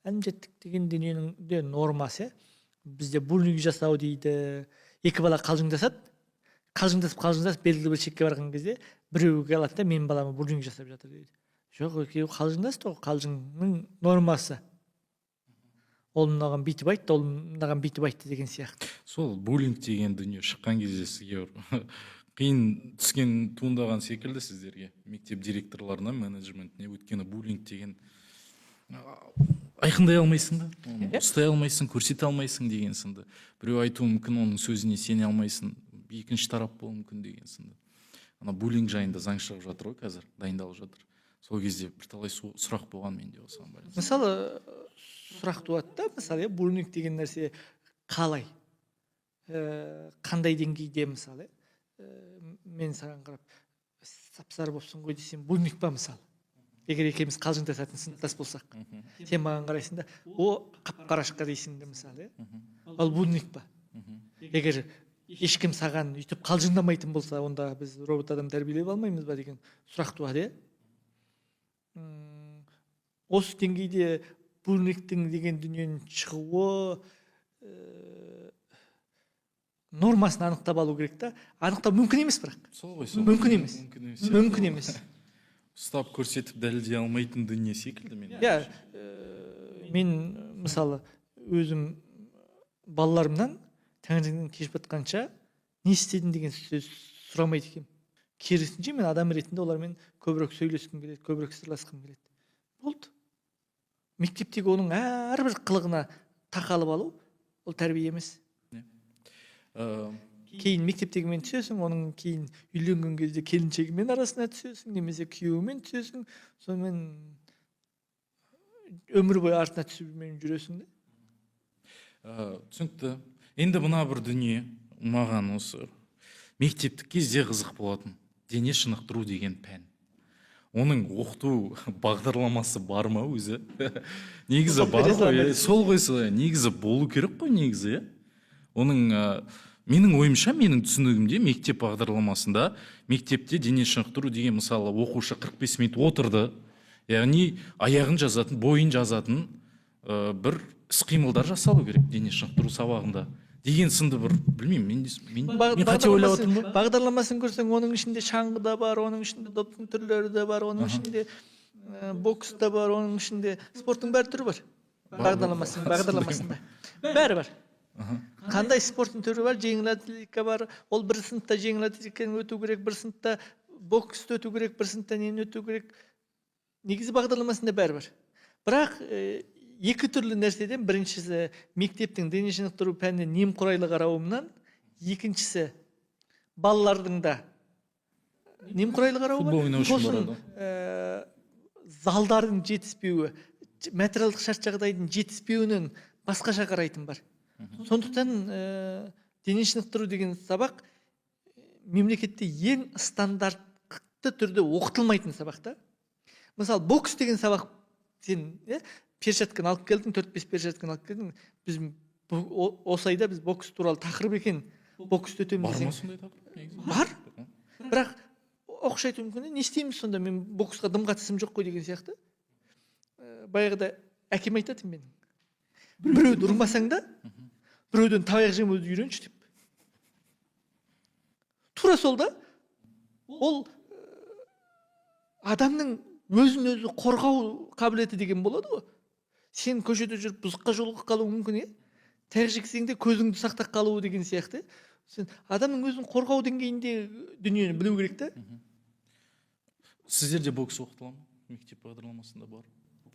Әлімжеттік деген дүниенің де нормасы. Бізде буллинг жасау дейді. Екі бала қалжыңдасады. Қалжыңдасып белгілі бір шекке барған кезде біреуге алады да, менің балама буллинг жасап жатыр дейді. Жоқ, екеуі қалжыңдасты ғой, қалжыңның нормасы. Ол мынаған бүйтіп айтты, ол мынаған бүйтіп айтты деген сияқты. Сол буллинг деген дүние шыққан кезде сізге қиын түскен туындаған секілді сіздерге, мектеп директорларына, менеджментіне, өйткені буллинг деген айқындай алмайсың да, оны ұстай алмайсың, көрсете алмайсың деген сынды. Біреу айтуы мүмкін, оның сөзіне сене алмайсың, екінші тарап болуы мүмкін деген сынды. Ана буллинг жайында заң шығып жатыр ғой қазір, дайындалып жатыр. Сол кезде бірталай сұрақ болған менде осыған байланысты. Мысалы, сұрақ туады да, мысалы, буллинг деген нәрсе қалай? Қандай деңгейде, мысалы, мен саған қарап сап-сары болыпсың ғой десем, буллинг па, мысалы? Егер екеуміз қалжыңдасатын сыныптас болсақ, сен маған қарайсың да, о, қап-қарашқа дейсің де, мысалы, ол буллинг па? Егер ешкім саған өйтіп қалжыңдамайтын болса, онда біз робот адам тәрбиелей алмаймыз ба деген сұрақ туады, Осы деңгейде буллингтің деген дүниенің шығуы нормасын анықтап алу керек та. Анықтау мүмкін емес бірақ. Сол ғой, сол. Мүмкін емес. Мүмкін емес. Ұстап көрсетіп дәлелдей алмайтын дүние секілді мен. Иә, мен мысалы өзім балаларымнан таңертеңнен кеш батқанша не істедің деген сөз сұрамайды екенмін. Керісінше мен адам ретінде олармен көбірек сөйлескім келеді, көбірек сырласқым келеді. Болды. Мектептегі оның әрбір қылығына тақалып алу ол тәрбие емес. Кейін мектептегімен түсесің, оның кейін үйленген кезде келіншегімен арасына түсесің, немесе күйеуімен түсесің, сонымен өмір бойы артына түсумен жүресің де. Түсінікті. Енді мына бір дүние маған осы Мектептік кезде қызық болатын дене шынықтыру деген пән. Оның оқыту бағдарламасы бар ма өзі? Негізі бар ғой, сол ғой, сол негізі болу керек қой негізі, иә. Оның менің ойымша, менің түсінігімде мектеп бағдарламасында мектепте дене шынықтыру деген, мысалы, оқушы 45 минут отырды, яғни аяғын жазатын, бойын жазатын бір іс-қимылдар жасалу керек дене шынықтыру сабағында деген сынды бір, білмеймін, мен қате ойлап отырмын ба? Бағдарламасын көрсең, оның ішінде шаңғы да бар, оның ішінде доптың түрлері де бар, оның ішінде бокс та бар, оның ішінде спорттың бәрі түрі бар. Бағдарламасында бәрі бар. Қандай спорттың түрі бар? Жеңіл атлетика бар. Ол бір сыныпта жеңіл атлетиканы өту керек, бір сыныпта боксты өту керек, бір сыныпта нені өту керек. Негізі бағдарламасында бәрі бар. Бірақ екі түрлі нәрседен, біріншісі мектептің дене шынықтыру пәніне немқұрайлы қарауынан, екіншісі балалардың да немқұрайлы қарауы бар. Футбол ойнау үшін Сосын барады. Залдардың жетіспеуі, материалдық шарт жағдайдың жетіспеуінен басқаша қарайтын бар. Сондықтан дене шынықтыру деген сабақ мемлекетте ең стандартты түрде оқытылмайтын сабақ та. Мысалы, бокс деген сабақ, сен перчатканы алып келдің, 4-5 перчатканы алып келдің. Біз осы айда біз бокс туралы тақырып екен, боксты өтеміз Бар ма десең. сондай тақырып негізі? Бар. Бірақ оқушы айтуы мүмкін, не істейміз сонда, мен боксқа дым қатысым жоқ қой деген сияқты. Баяғыда әкем айтатын менің. Біреуді ұрмасаң да, біреуден таяқ жемеуді үйренші деп. Тура сол да, ол адамның өзін өзі қорғау қабілеті деген болады ғой. Сен көшеде жүріп бұзыққа жолығып қалуың мүмкін, иә? Таяқ жексең де көзіңді сақтап қалуы деген сияқты. Сен адамның өзін қорғау деңгейінде дүниені білу керек та. Сіздерде бокс оқытыла ма? Мектеп бағдарламасында бар.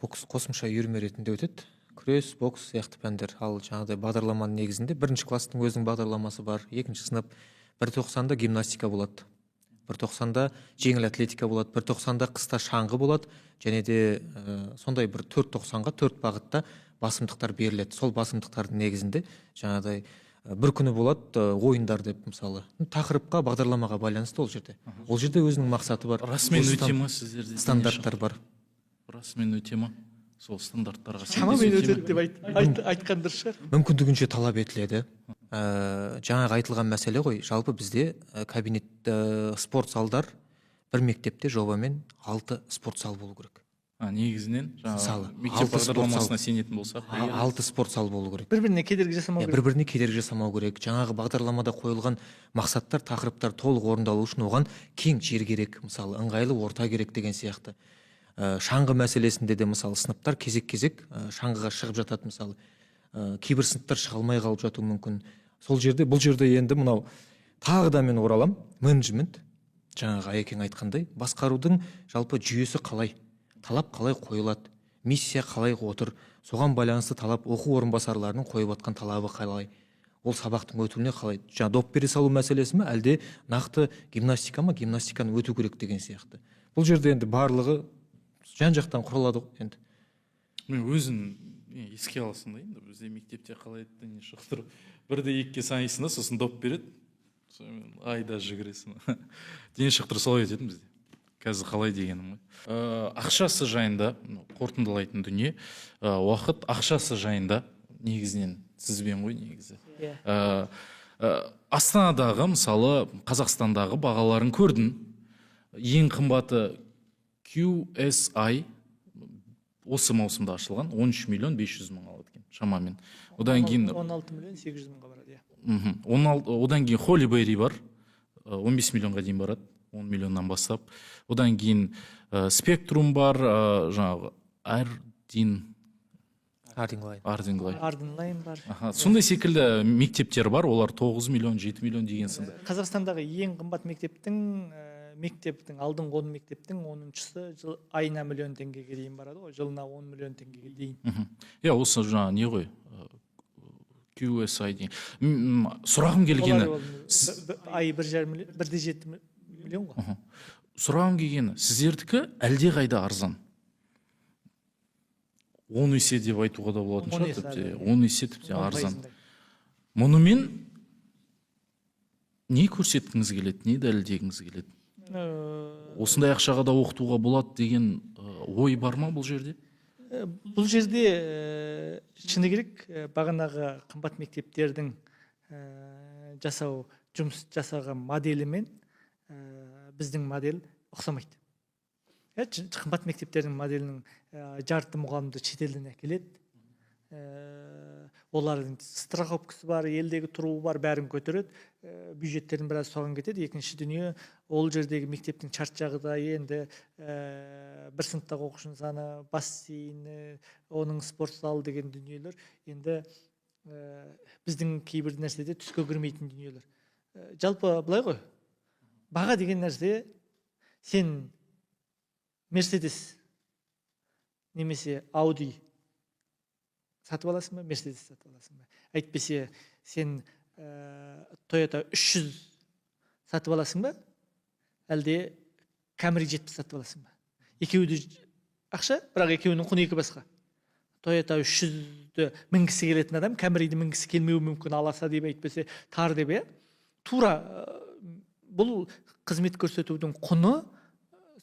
Бокс қосымша үйірме ретінде өтеді. Күрес, бокс сияқты пәндер. Ал жаңағыдай бағдарламаның негізінде бірінші класстың өзінің бағдарламасы бар, екінші сынып бір тоқсанда гимнастика болады, бір тоқсанда жеңіл атлетика болады, бір тоқсанда қыста шаңғы болады, және де сондай бір төрт тоқсанға төрт бағытта басымдықтар беріледі. Сол басымдықтардың негізінде жаңағыдай бір күні болады ойындар деп, мысалы, тақырыпқа, бағдарламаға байланысты ол жерде. Ол жерде өзінің мақсаты бар. Расымен Өз өте ма сіздерде? стандарттар бар. Расымен өте ма? Сол стандарттарға Шамамен сәйкес өте өтеді ме? деп айтқан дұрыс шығар. Мүмкіндігінше талап етіледі. Жаңағы айтылған мәселе ғой, жалпы бізде кабинет, спорт залдар бір мектепте жобамен 6 спорт зал болу керек. Негізінен жаңағы Мысалы, мектеп алты спорт бағдарламасына зал. сенетін болсақ, 6 спорт зал болу керек. Бір-біріне кедергі жасамау керек. Бір-біріне кедергі жасамау керек. Жаңағы бағдарламада қойылған мақсаттар, тақырыптар толық орындалу үшін оған кең жер керек, мысалы, ыңғайлы орта керек деген сияқты. Шаңғы мәселесінде де, мысалы, сыныптар кезек-кезек, шаңғыға шығып жатады, мысалы. Кейбір сыныптар шыға алмай қалып жатуы мүмкін. Сол жерде, бұл жерде енді мынау тағы да мен оралам, менеджмент, жаңағы Аякең айтқандай, басқарудың жалпы жүйесі қалай, талап қалай қойылады, миссия қалай отыр, соған байланысты талап оқу орынбасарларының қойып жатқан талабы қалай, ол сабақтың өтуіне қалай, жаңа доп бере салу мәселесі ме, әлде нақты гимнастика ма, гимнастиканы өту керек деген сияқты. Бұл жерде енді барлығы жан-жақтан құралады ғой енді. Мен өзім еске аласың да енді, бізде мектепте қалай еді, не шықтырып, бірде екіге санайсың да, сосын доп береді, сонымен айда жүгіресің. Дене шынықтыру солай өтетін бізде. Қазір қалай дегенім ғой. Ақшасы жайында қорытындылайтын дүние, уақыт ақшасы жайында негізінен сізбен ғой негізі. Астанадағы, мысалы, Қазақстандағы бағаларын көрдім. Ең қымбаты QSI осы маусымда ашылған 13 миллион 500 мың алады екен шамамен. Одан кейін 16 миллион 800 мыңға барады, иә. Одан кейін Холли Берри бар. 15 миллионға дейін барады, 10 миллионнан бастап. Одан кейін Спектрум бар, жаңағы Ардин, Ардинглайн. Ардинглайн. Ардинлайн бар. Аха, сондай секілді мектептер бар, олар 9 миллион, 7 миллион деген сынды. Қазақстандағы ең қымбат мектептің алдыңғы 10 мектептің 10-шысы жыл айына миллион теңгеге дейін барады ғой, жылына 10 миллион теңгеге дейін. Иә, осы жаңа не ғой, QSI деген. Сұрағым келгені. Олар ол ай бір жарым миллион, бір де жеті миллион ғой. Сұрағым келгені, сіздердікі әлде қайда арзан? 10 есе деп айтуға да болатын Он шығар, есе тіпті. арзан. 10 есе тіпті Он арзан. пайызындай. Мұнымен Не көрсеткіңіз келеді, не дәлелдегіңіз келеді? Осындай ақшаға да оқытуға болады деген ой бар ма бұл жерде? Бұл жерде шыны керек, бағанағы қымбат мектептердің жасау жұмыс жасаған моделімен біздің модель ұқсамайды. Қымбат мектептердің моделінің жарты мұғалімді шетелден әкеледі. Олардың страховкасы бар, елдегі тұруы бар, бәрін көтереді. Бюджеттердің біраз соған кетеді. Екінші дүние, ол жердегі мектептің шарт жағдайы енді бір сыныптағы оқушының саны, бассейні, оның спорт залы деген дүниелер енді біздің кейбір нәрседе түске кірмейтін дүниелер. Жалпы былай ғой, баға деген нәрсе, сен Мерседес немесе Ауди сатып аласың ба, Мерседес сатып аласың ба? Әйтпесе сен Тойота 300 сатып аласың ба, әлде Камри 70 сатып аласың ба? Екеуі де ақша, бірақ екеуінің құны екі басқа. Тойота 300-ді мінгісі келетін адам Камриді мінгісі келмеуі мүмкін, аласа деп, әйтпесе тар деп, иә? Тура бұл қызмет көрсетудің құны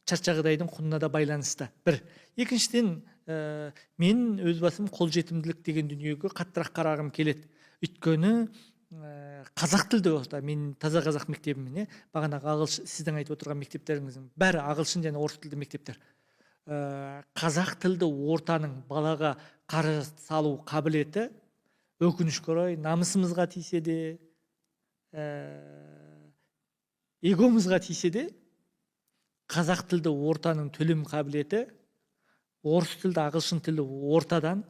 шарт жағдайдың құнына да байланысты. Бір. Екіншіден, мен өз басым қолжетімділік деген дүниеге қаттырақ қарағым келеді. Өйткені қазақ тілді орта, мен таза қазақ мектебімін, бағанағы ағылшын, сіздің айтып отырған мектептеріңіздің бәрі ағылшын және орыс тілді мектептер. Қазақ тілді ортаның балаға қаражат салу қабілеті, өкінішке орай, намысымызға тисе де, эгомызға тисе де, қазақ тілді ортаның төлем қабілеті орыс тілді, ағылшын тілді ортадан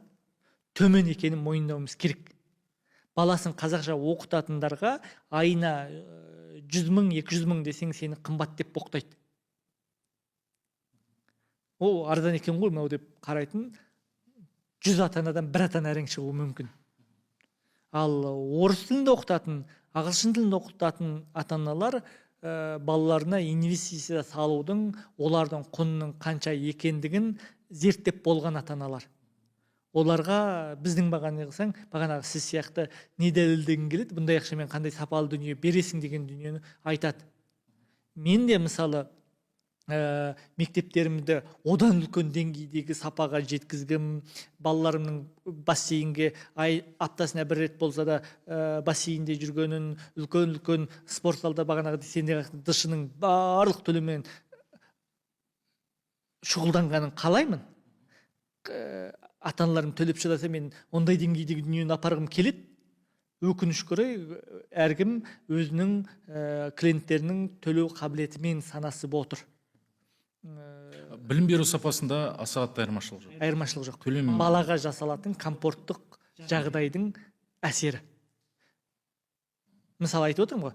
төмен екенін мойындауымыз керек. Баласын қазақша оқытатындарға айына 100 мың, 200 мың десең, сені қымбат деп боқтайды. О, арзан екен ғой мынау деп қарайтын 100 ата-анадан бір ата-ана әрең шығуы мүмкін. Ал орыс тілінде оқытатын, ағылшын тілінде оқытатын ата-аналар балаларына инвестиция салудың, олардың құнының қанша екендігін зерттеп болған ата-аналар. Оларға біздің бағаны қылсаң, бағанағы сіз сияқты не дәлелдегің келеді, бұндай ақшамен қандай сапалы дүние бересің деген дүниені айтады. Мен де мысалы мектептерімді одан үлкен деңгейдегі сапаға жеткізгім, балаларымның бассейнге ай аптасына бір рет болса да бассейнде жүргенін, үлкен-үлкен спорт залда бағанағы сендегі ДШ-ның барлық төлеммен шұғылданғанын қалаймын. Ата-аналарым төлеп шыдаса, мен ондай деңгейдегі дүниені апарғым келеді. Өкінішке орай, әркім өзінің клиенттерінің төлеу қабілетімен санасып отыр. Білім беру сапасында аса қатты айырмашылық жоқ. Айырмашылық жоқ. Төлем балаға жасалатын комфорттық жағдайдың әсері. Мысалы айтып отырмын ғой,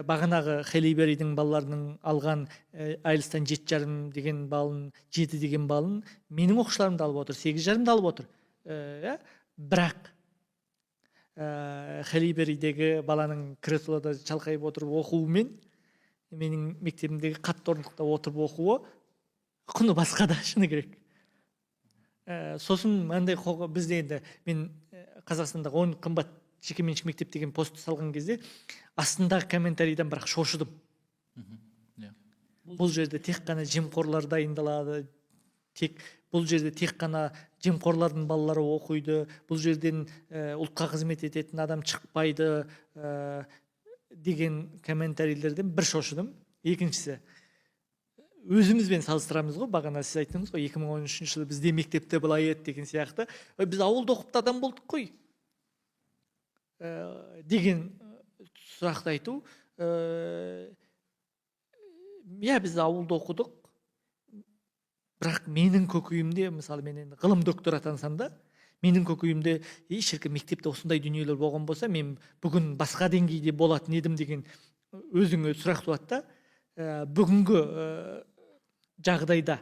бағанағы Хелли Берридің балаларының алған IELTS-тан 7,5 деген балын, 7 деген балын менің оқушыларым да алып отыр, 8,5-ды алып отыр. Бірақ Хелли Берридегі баланың креслода шалқайып отырып оқуымен менің мектебімдегі қатты орындықта отырып оқуы құны басқа да, шыны керек. Сосын мынандай бізде енді мен Қазақстандағы 10 қымбат жекеменшік мектеп деген постты салған кезде астындағы комментарийден бірақ шошыдым. Бұл жерде тек қана жемқорлар дайындалады, тек бұл жерде тек қана жемқорлардың балалары оқиды, бұл жерден ұлтқа қызмет ететін адам шықпайды деген комментарийлерден бір шошыдым. Екіншісі, өзімізбен салыстырамыз ғой, бағана сіз айттыңыз ғой, 2013 жылы бізде мектепте былай еді деген сияқты. Біз ауылда оқып та адам болдық қой деген сұрақты айту. Иә, біз ауылда оқыдық, бірақ менің көкейімде, мысалы мен енді ғылым докторы атансам да, менің көкейімде ей шіркін, мектепте осындай дүниелер болған болса, мен бүгін басқа деңгейде болатын едім деген өзіңе сұрақ туады да. Бүгінгі жағдайда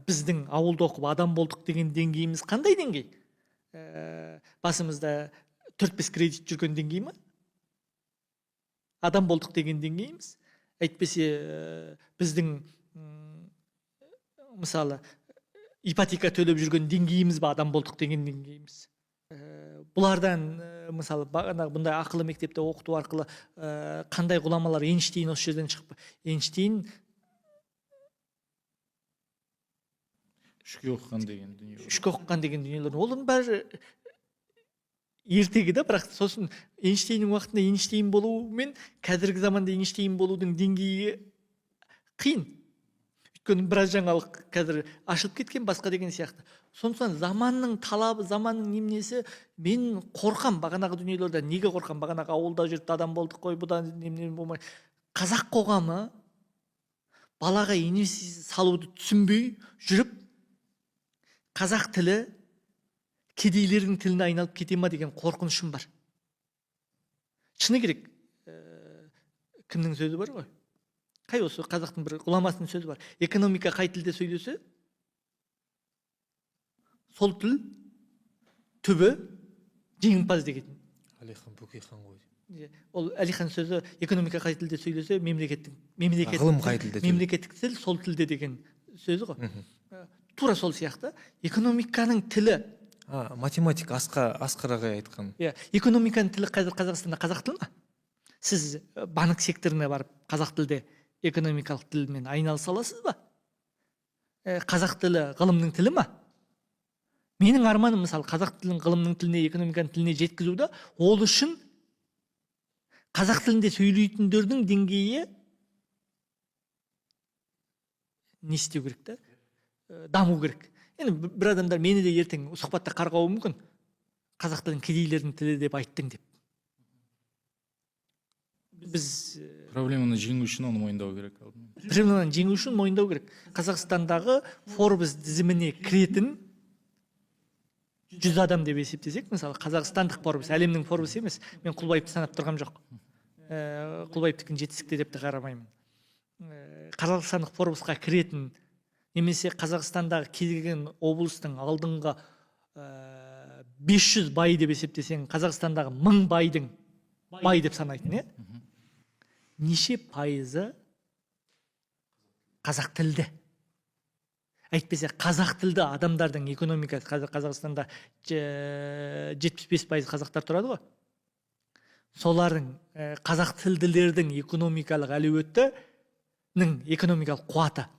біздің ауылда оқып адам болдық деген деңгейіміз қандай деңгей? Басымызда 4-5 кредит жүрген деңгей ма? Адам болдық деген деңгейіміз? Әйтпесе біздің мысалы ипотека төлеп жүрген деңгейіміз ба адам болдық деген деңгейіміз? Бұлардан мысалы бағанағы бұндай ақылы мектепте оқыту арқылы қандай ғұламалар, Эйнштейн осы жерден шығып, Эйнштейн үшке оқыған деген дүние. Үшке оқыған деген дүниелер. Олардың бәрі ертегі да, бірақ сосын Эйнштейннің уақытында Эйнштейн болу мен қазіргі заманда Эйнштейн болудың деңгейі қиын. Өйткені біраз жаңалық қазір ашылып кеткен басқа деген сияқты. Сондықтан заманның талабы, заманның неменесі, мен қорқам бағанағы дүниелерден. Неге қорқам? Бағанағы ауылда жүріп адам болдық қой, бұдан немене болмай. Қазақ қоғамы балаға инвестиция салуды түсінбей жүріп, қазақ тілі кедейлердің тіліне айналып кете ма деген қорқынышым бар. Шыны керек, кімнің сөзі бар ғой? Қай осы қазақтың бір ғұламасының сөзі бар. Экономика қай тілде сөйлесе, сол тіл түбі жеңімпаз деген. Әлихан Бөкейхан ғой. Ол Әлихан сөзі, экономика қай тілде сөйлесе, мемлекеттік ғылым қай тілде, мемлекеттік тіл сол тілде деген сөзі ғой. Тура сол сияқты экономиканың тілі. Математик Асқар ағай айтқан. Иә, экономиканың тілі қазір Қазақстанда қазақ тілі ма? Сіз банк секторына барып қазақ тілде экономикалық тілмен айналыса аласыз ба? Қазақ тілі ғылымның тілі ма? Менің арманым мысалы қазақ тілін ғылымның тіліне, экономиканың тіліне жеткізу да, ол үшін қазақ тілінде сөйлейтіндердің деңгейі не істеу керек та? Даму керек. Енді бір адамдар мені де ертең сұхбатта қарғауы мүмкін. Қазақ тілін кедейлердің тілі деп айттың деп. Біз проблеманы жеңу үшін оны мойындау керек. Проблеманы жеңу үшін мойындау керек. Қазақстандағы Forbes тізіміне кіретін 100 адам деп есептесек, мысалы қазақстандық Forbes, әлемнің Forbes емес, мен Құлбаевты санап тұрғам жоқ. Құлбаевтікін жетістікте деп те қарамаймын. Қазақстандық Forbesқа кіретін немесе Қазақстандағы кез келген облыстың алдыңғы 500 бай деп есептесең, Қазақстандағы 1000 байдың бай деп санайтын, неше пайызы қазақ тілді? Әйтпесе қазақ тілді адамдардың экономикасы, қазір Қазақстанда 75% қазақтар тұрады ғой. Солардың, қазақ тілділердің экономикалық әлеуетінің экономикалық қуаты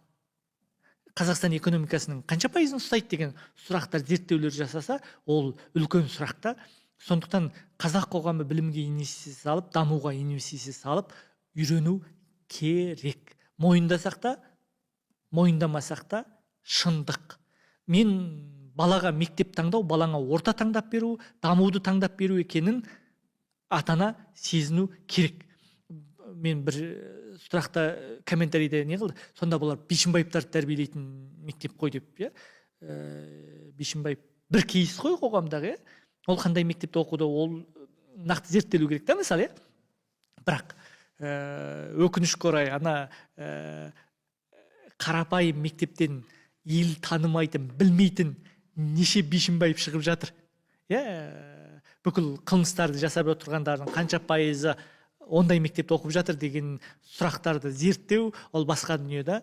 Қазақстан экономикасының қанша пайызын ұстайды деген сұрақтар, зерттеулер жасаса, ол үлкен сұрақта. Сондықтан қазақ қоғамы білімге инвестиция салып, дамуға инвестиция салып, үйрену керек. Мойындасақ та, мойындамасақ та шындық. Мен балаға мектеп таңдау, балаңа орта таңдап беру, дамуды таңдап беру екенін ата-ана сезіну керек. Мен бір сұрақта комментарийде не қылды? Сонда бұлар Бишімбаевтарды тәрбиелейтін мектеп қой деп, иә? Бишімбаев бір кейс қой қоғамдағы, иә? Ол қандай мектепте оқуды, ол нақты зерттелу керек та, мысалы, иә? Бірақ өкінішке орай ана қарапайым мектептен ел танымайтын, білмейтін неше Бишімбаев шығып жатыр. Иә, бүкіл қылмыстарды жасап отырғандардың қанша пайызы ондай мектепте оқып жатыр деген сұрақтарды зерттеу, ол басқа дүние да.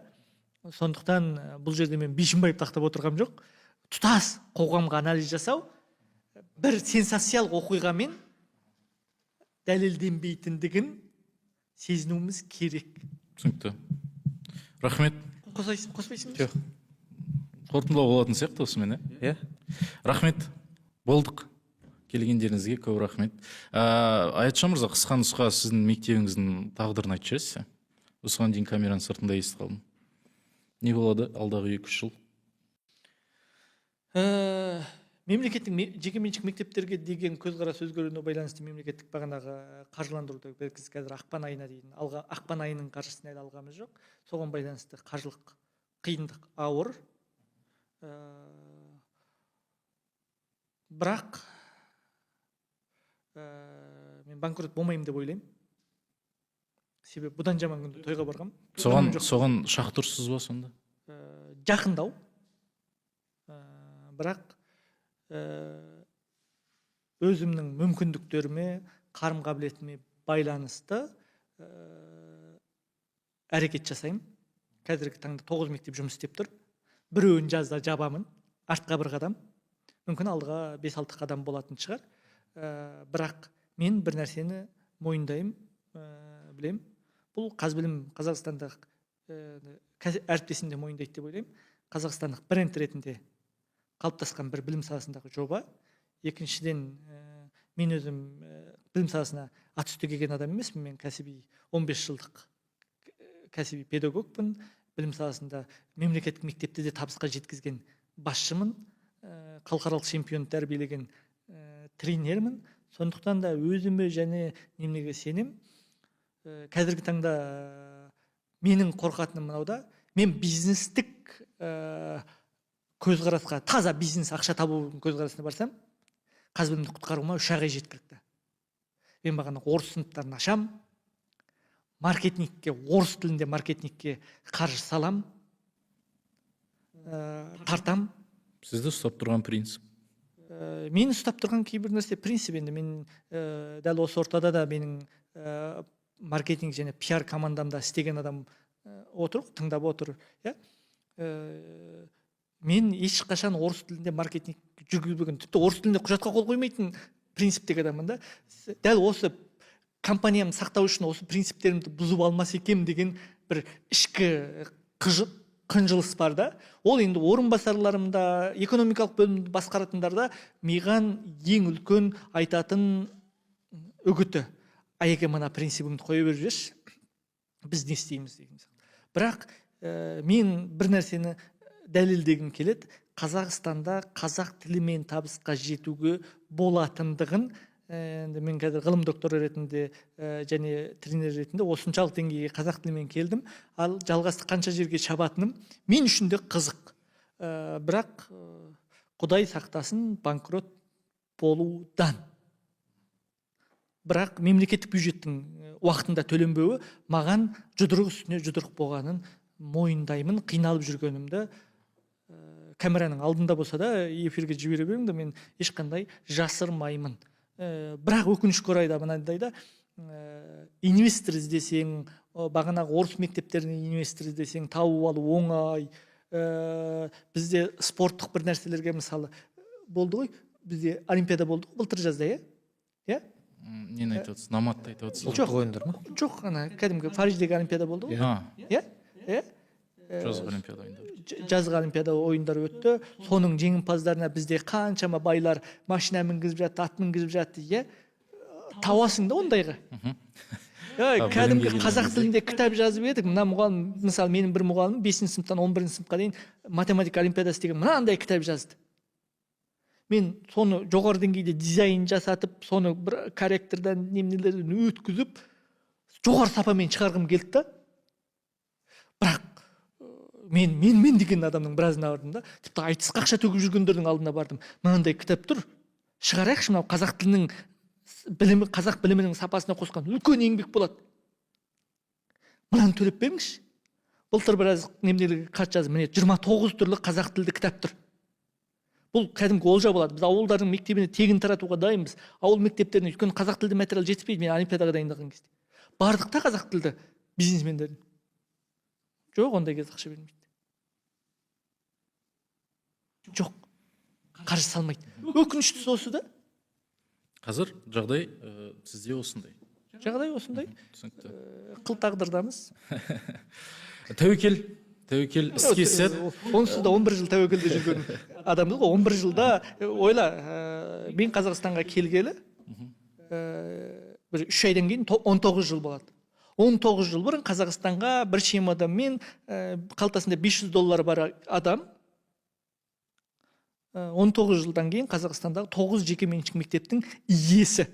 Сондықтан бұл жерде мен Бишімбаевты ақтап отырғам жоқ. Тұтас қоғамға анализ жасау бір сенсациялық оқиғамен дәлелденбейтіндігін сезінуіміз керек. Түсінікті. Рахмет. Қосайсың, қоспайсың ба? Жоқ. Қорытындылау болатын сияқты осымен, иә? Иә. Рахмет. Болдық. Келгендеріңізге көп рахмет. Аятжан мырза, қысқа нұсқа сіздің мектебіңіздің тағдырын айтып жібересіз. Осыған дейін камераның сыртында естіп қалдым. Не болады алдағы 2-3 жыл? Мемлекеттік жекеменшік мектептерге деген көзқарас өзгеруіне байланысты мемлекеттік бағанағы қаржыландыруды біз қазір ақпан айына дейін ақпан айының қаржысын әлі алғанымыз жоқ. Соған байланысты қаржылық қиындық ауыр. Бірақ мен банкрот болмаймын деп ойлаймын. Себебі бұдан жаман күнде тойға барғам. Соған шақ тұрсыз ба сонда? Жақындау. Бірақ өзімнің мүмкіндіктеріме, қарым қабілетіме байланысты әрекет жасаймын. Қазіргі таңда 9 мектеп жұмыс істеп тұр. Біреуін жазда жабамын, артқа бір қадам. Мүмкін алдыға 5-6 қадам болатын шығар. Бірақ мен бір нәрсені мойындаймын, білем. Бұл Қазбілім қазақстандық әріптесім де мойындайды деп ойлаймын. Қазақстандық бренд ретінде қалыптасқан бір білім саласындағы жоба. Екіншіден, мен өзім білім саласына ат үсті келген адам емеспін. Мен кәсіби 15 жылдық кәсіби педагогпын. Білім саласында мемлекеттік мектепте де табысқа жеткізген басшымын. Халықаралық чемпион тәрбиелеген тренермін. Сондықтан да өзіме және неменеге сенем. Қазіргі таңда менің қорқатыным мынау да, мен бизнестік көзқарасқа, таза бизнес ақша табу көзқарасына барсам, Қазбілімді құтқаруыма 3 ай жеткілікті. Мен бағана орыс сыныптарын ашам, маркетингке, орыс тілінде маркетингке қаржы салам, тартам. Сізді ұстап тұрған принцип? Мені ұстап тұрған кейбір нәрсе принцип. Енді мен дәл осы ортада да менің маркетинг және пиар командамда істеген адам отыр, тыңдап отыр. Иә? Мен ешқашан орыс тілінде маркетинг жүргізбеген, тіпті орыс тілінде құжатқа қол қоймайтын принциптегі адаммын да. Дәл осы компаниямды сақтау үшін осы принциптерімді бұзып алмас екенмін деген бір ішкі қынжылыс бар да. Ол енді орынбасарларымда, экономикалық бөлімді басқаратындарда маған ең үлкен айтатын үгіті: «Әйеке, мына принципіңді қоя беріп жіберші, біз не істейміз» деген сияқты. Бірақ мен бір нәрсені дәлелдегім келеді: Қазақстанда қазақ тілімен табысқа жетуге болатындығын. Енді мен қазір ғылым докторы ретінде және тренер ретінде осыншалық деңгейге қазақ тілімен келдім. Ал жалғасты қанша жерге шабатыным мен үшін де қызық. Бірақ Құдай сақтасын банкрот болудан. Бірақ мемлекеттік бюджеттің уақытында төленбеуі маған жұдырық үстіне жұдырық болғанын мойындаймын. Қиналып жүргенімді камераның алдында болса да эфирге жібере беремін де, мен ешқандай жасырмаймын. Бірақ өкінішке орай да мынандай да, инвестор іздесең, бағанағы орыс мектептеріне инвестор іздесең, тауып алу оңай. Бізде спорттық бір нәрселерге, мысалы, болды ғой, бізде олимпиада болды ғой былтыр жазда, иә? Иә? Нені айтып отырсыз? Номадты айтып отырсыз? Ұлттық ойындар ма? Жоқ, ана кәдімгі Париждегі олимпиада болды ғой. Иә? Иә? Жазғы олимпиада ойындары. Жазғы олимпиада ойындары өтті. Соның жеңімпаздарына бізде қаншама байлар машина мінгізіп жатты, ат мінгізіп жатты, иә? Табасың да ондайға. Кәдімгі қазақ тілінде кітап жазып едік. Мына мұғалім, мысалы, менің бір мұғалімім 5 сыныптан 11 сыныпқа дейін математика олимпиадасы деген мынандай кітап жазды. Мен соны жоғары деңгейде дизайн жасатып, соны бір корректордан, неменелерден өткізіп, жоғары сапамен шығарғым келді да. Бірақ мен деген адамның біразына бардым да, тіпті айтысқа ақша төгіп жүргендердің алдына бардым. Мынандай кітап тұр, шығарайықшы, мынау қазақ тілінің білімі, қазақ білімінің сапасына қосқан үлкен еңбек болады. Мынаны төлеп беріңізші. Былтыр біраз неменелерге хат жаздым. Міне 29 түрлі қазақ тілді кітап тұр. Бұл кәдімгі олжа болады. Біз ауылдардың мектебіне тегін таратуға дайынбыз. Ауыл мектептеріне, өйткені қазақ тілді материал жетіспейді. Мен олимпиадаға дайындаған кезде бардық та қазақ тілді бизнесмендердің. Жоқ, ондай кезде ақша бермейді. Жоқ, қаржы салмайды. Өкініштісі осы да. Қазір жағдай сізде осындай. Жағдай осындай. Түсінікті. Қыл тағдырдамыз. Тәуекел, тәуекел іске сәт. Онсыз да 11 жыл тәуекелде жүрген адамбыз ғой. 11 жылда ойла, мен Қазақстанға келгелі бір 3 айдан кейін 19 жыл болады. 19 жыл бұрын Қазақстанға бір чемоданмен, қалтасында $500 бар адам 19 жылдан кейін Қазақстандағы 9 жекеменшік мектептің иесі.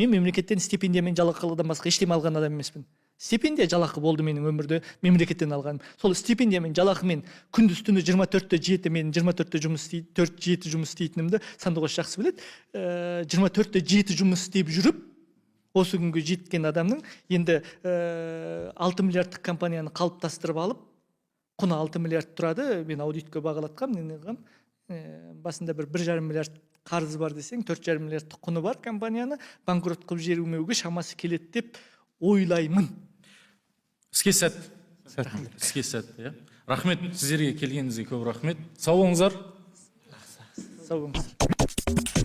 Мен мемлекеттен стипендия мен жалақыдан басқа ештеме алған адам емеспін. Стипендия, жалақы болды менің өмірде мемлекеттен алғаным. Сол стипендия мен жалақымен күндіз түні 24/7, мен 24-те жұмыс істейді, 4/7 жұмыс істейтінімді Сандуғаш жақсы біледі. 24/7 жұмыс істеп жүріп, осы күнге жеткен адамның енді 6 миллиардтық компанияны қалыптастырып алып, құны 6 миллиард тұрады, мен аудитке бағалатқам, не қылғам, басында бір 1,5 миллиард қарызы бар десең, 4,5 миллиардтық құны бар компанияны банкрот қылып жібермеуге шамасы келеді деп ойлаймын. Іске сәт. Сәттілік. Іске сәт, иә. Рахмет сіздерге, келгеніңізге көп рахмет. Сау болыңыздар. Сау болыңыздар.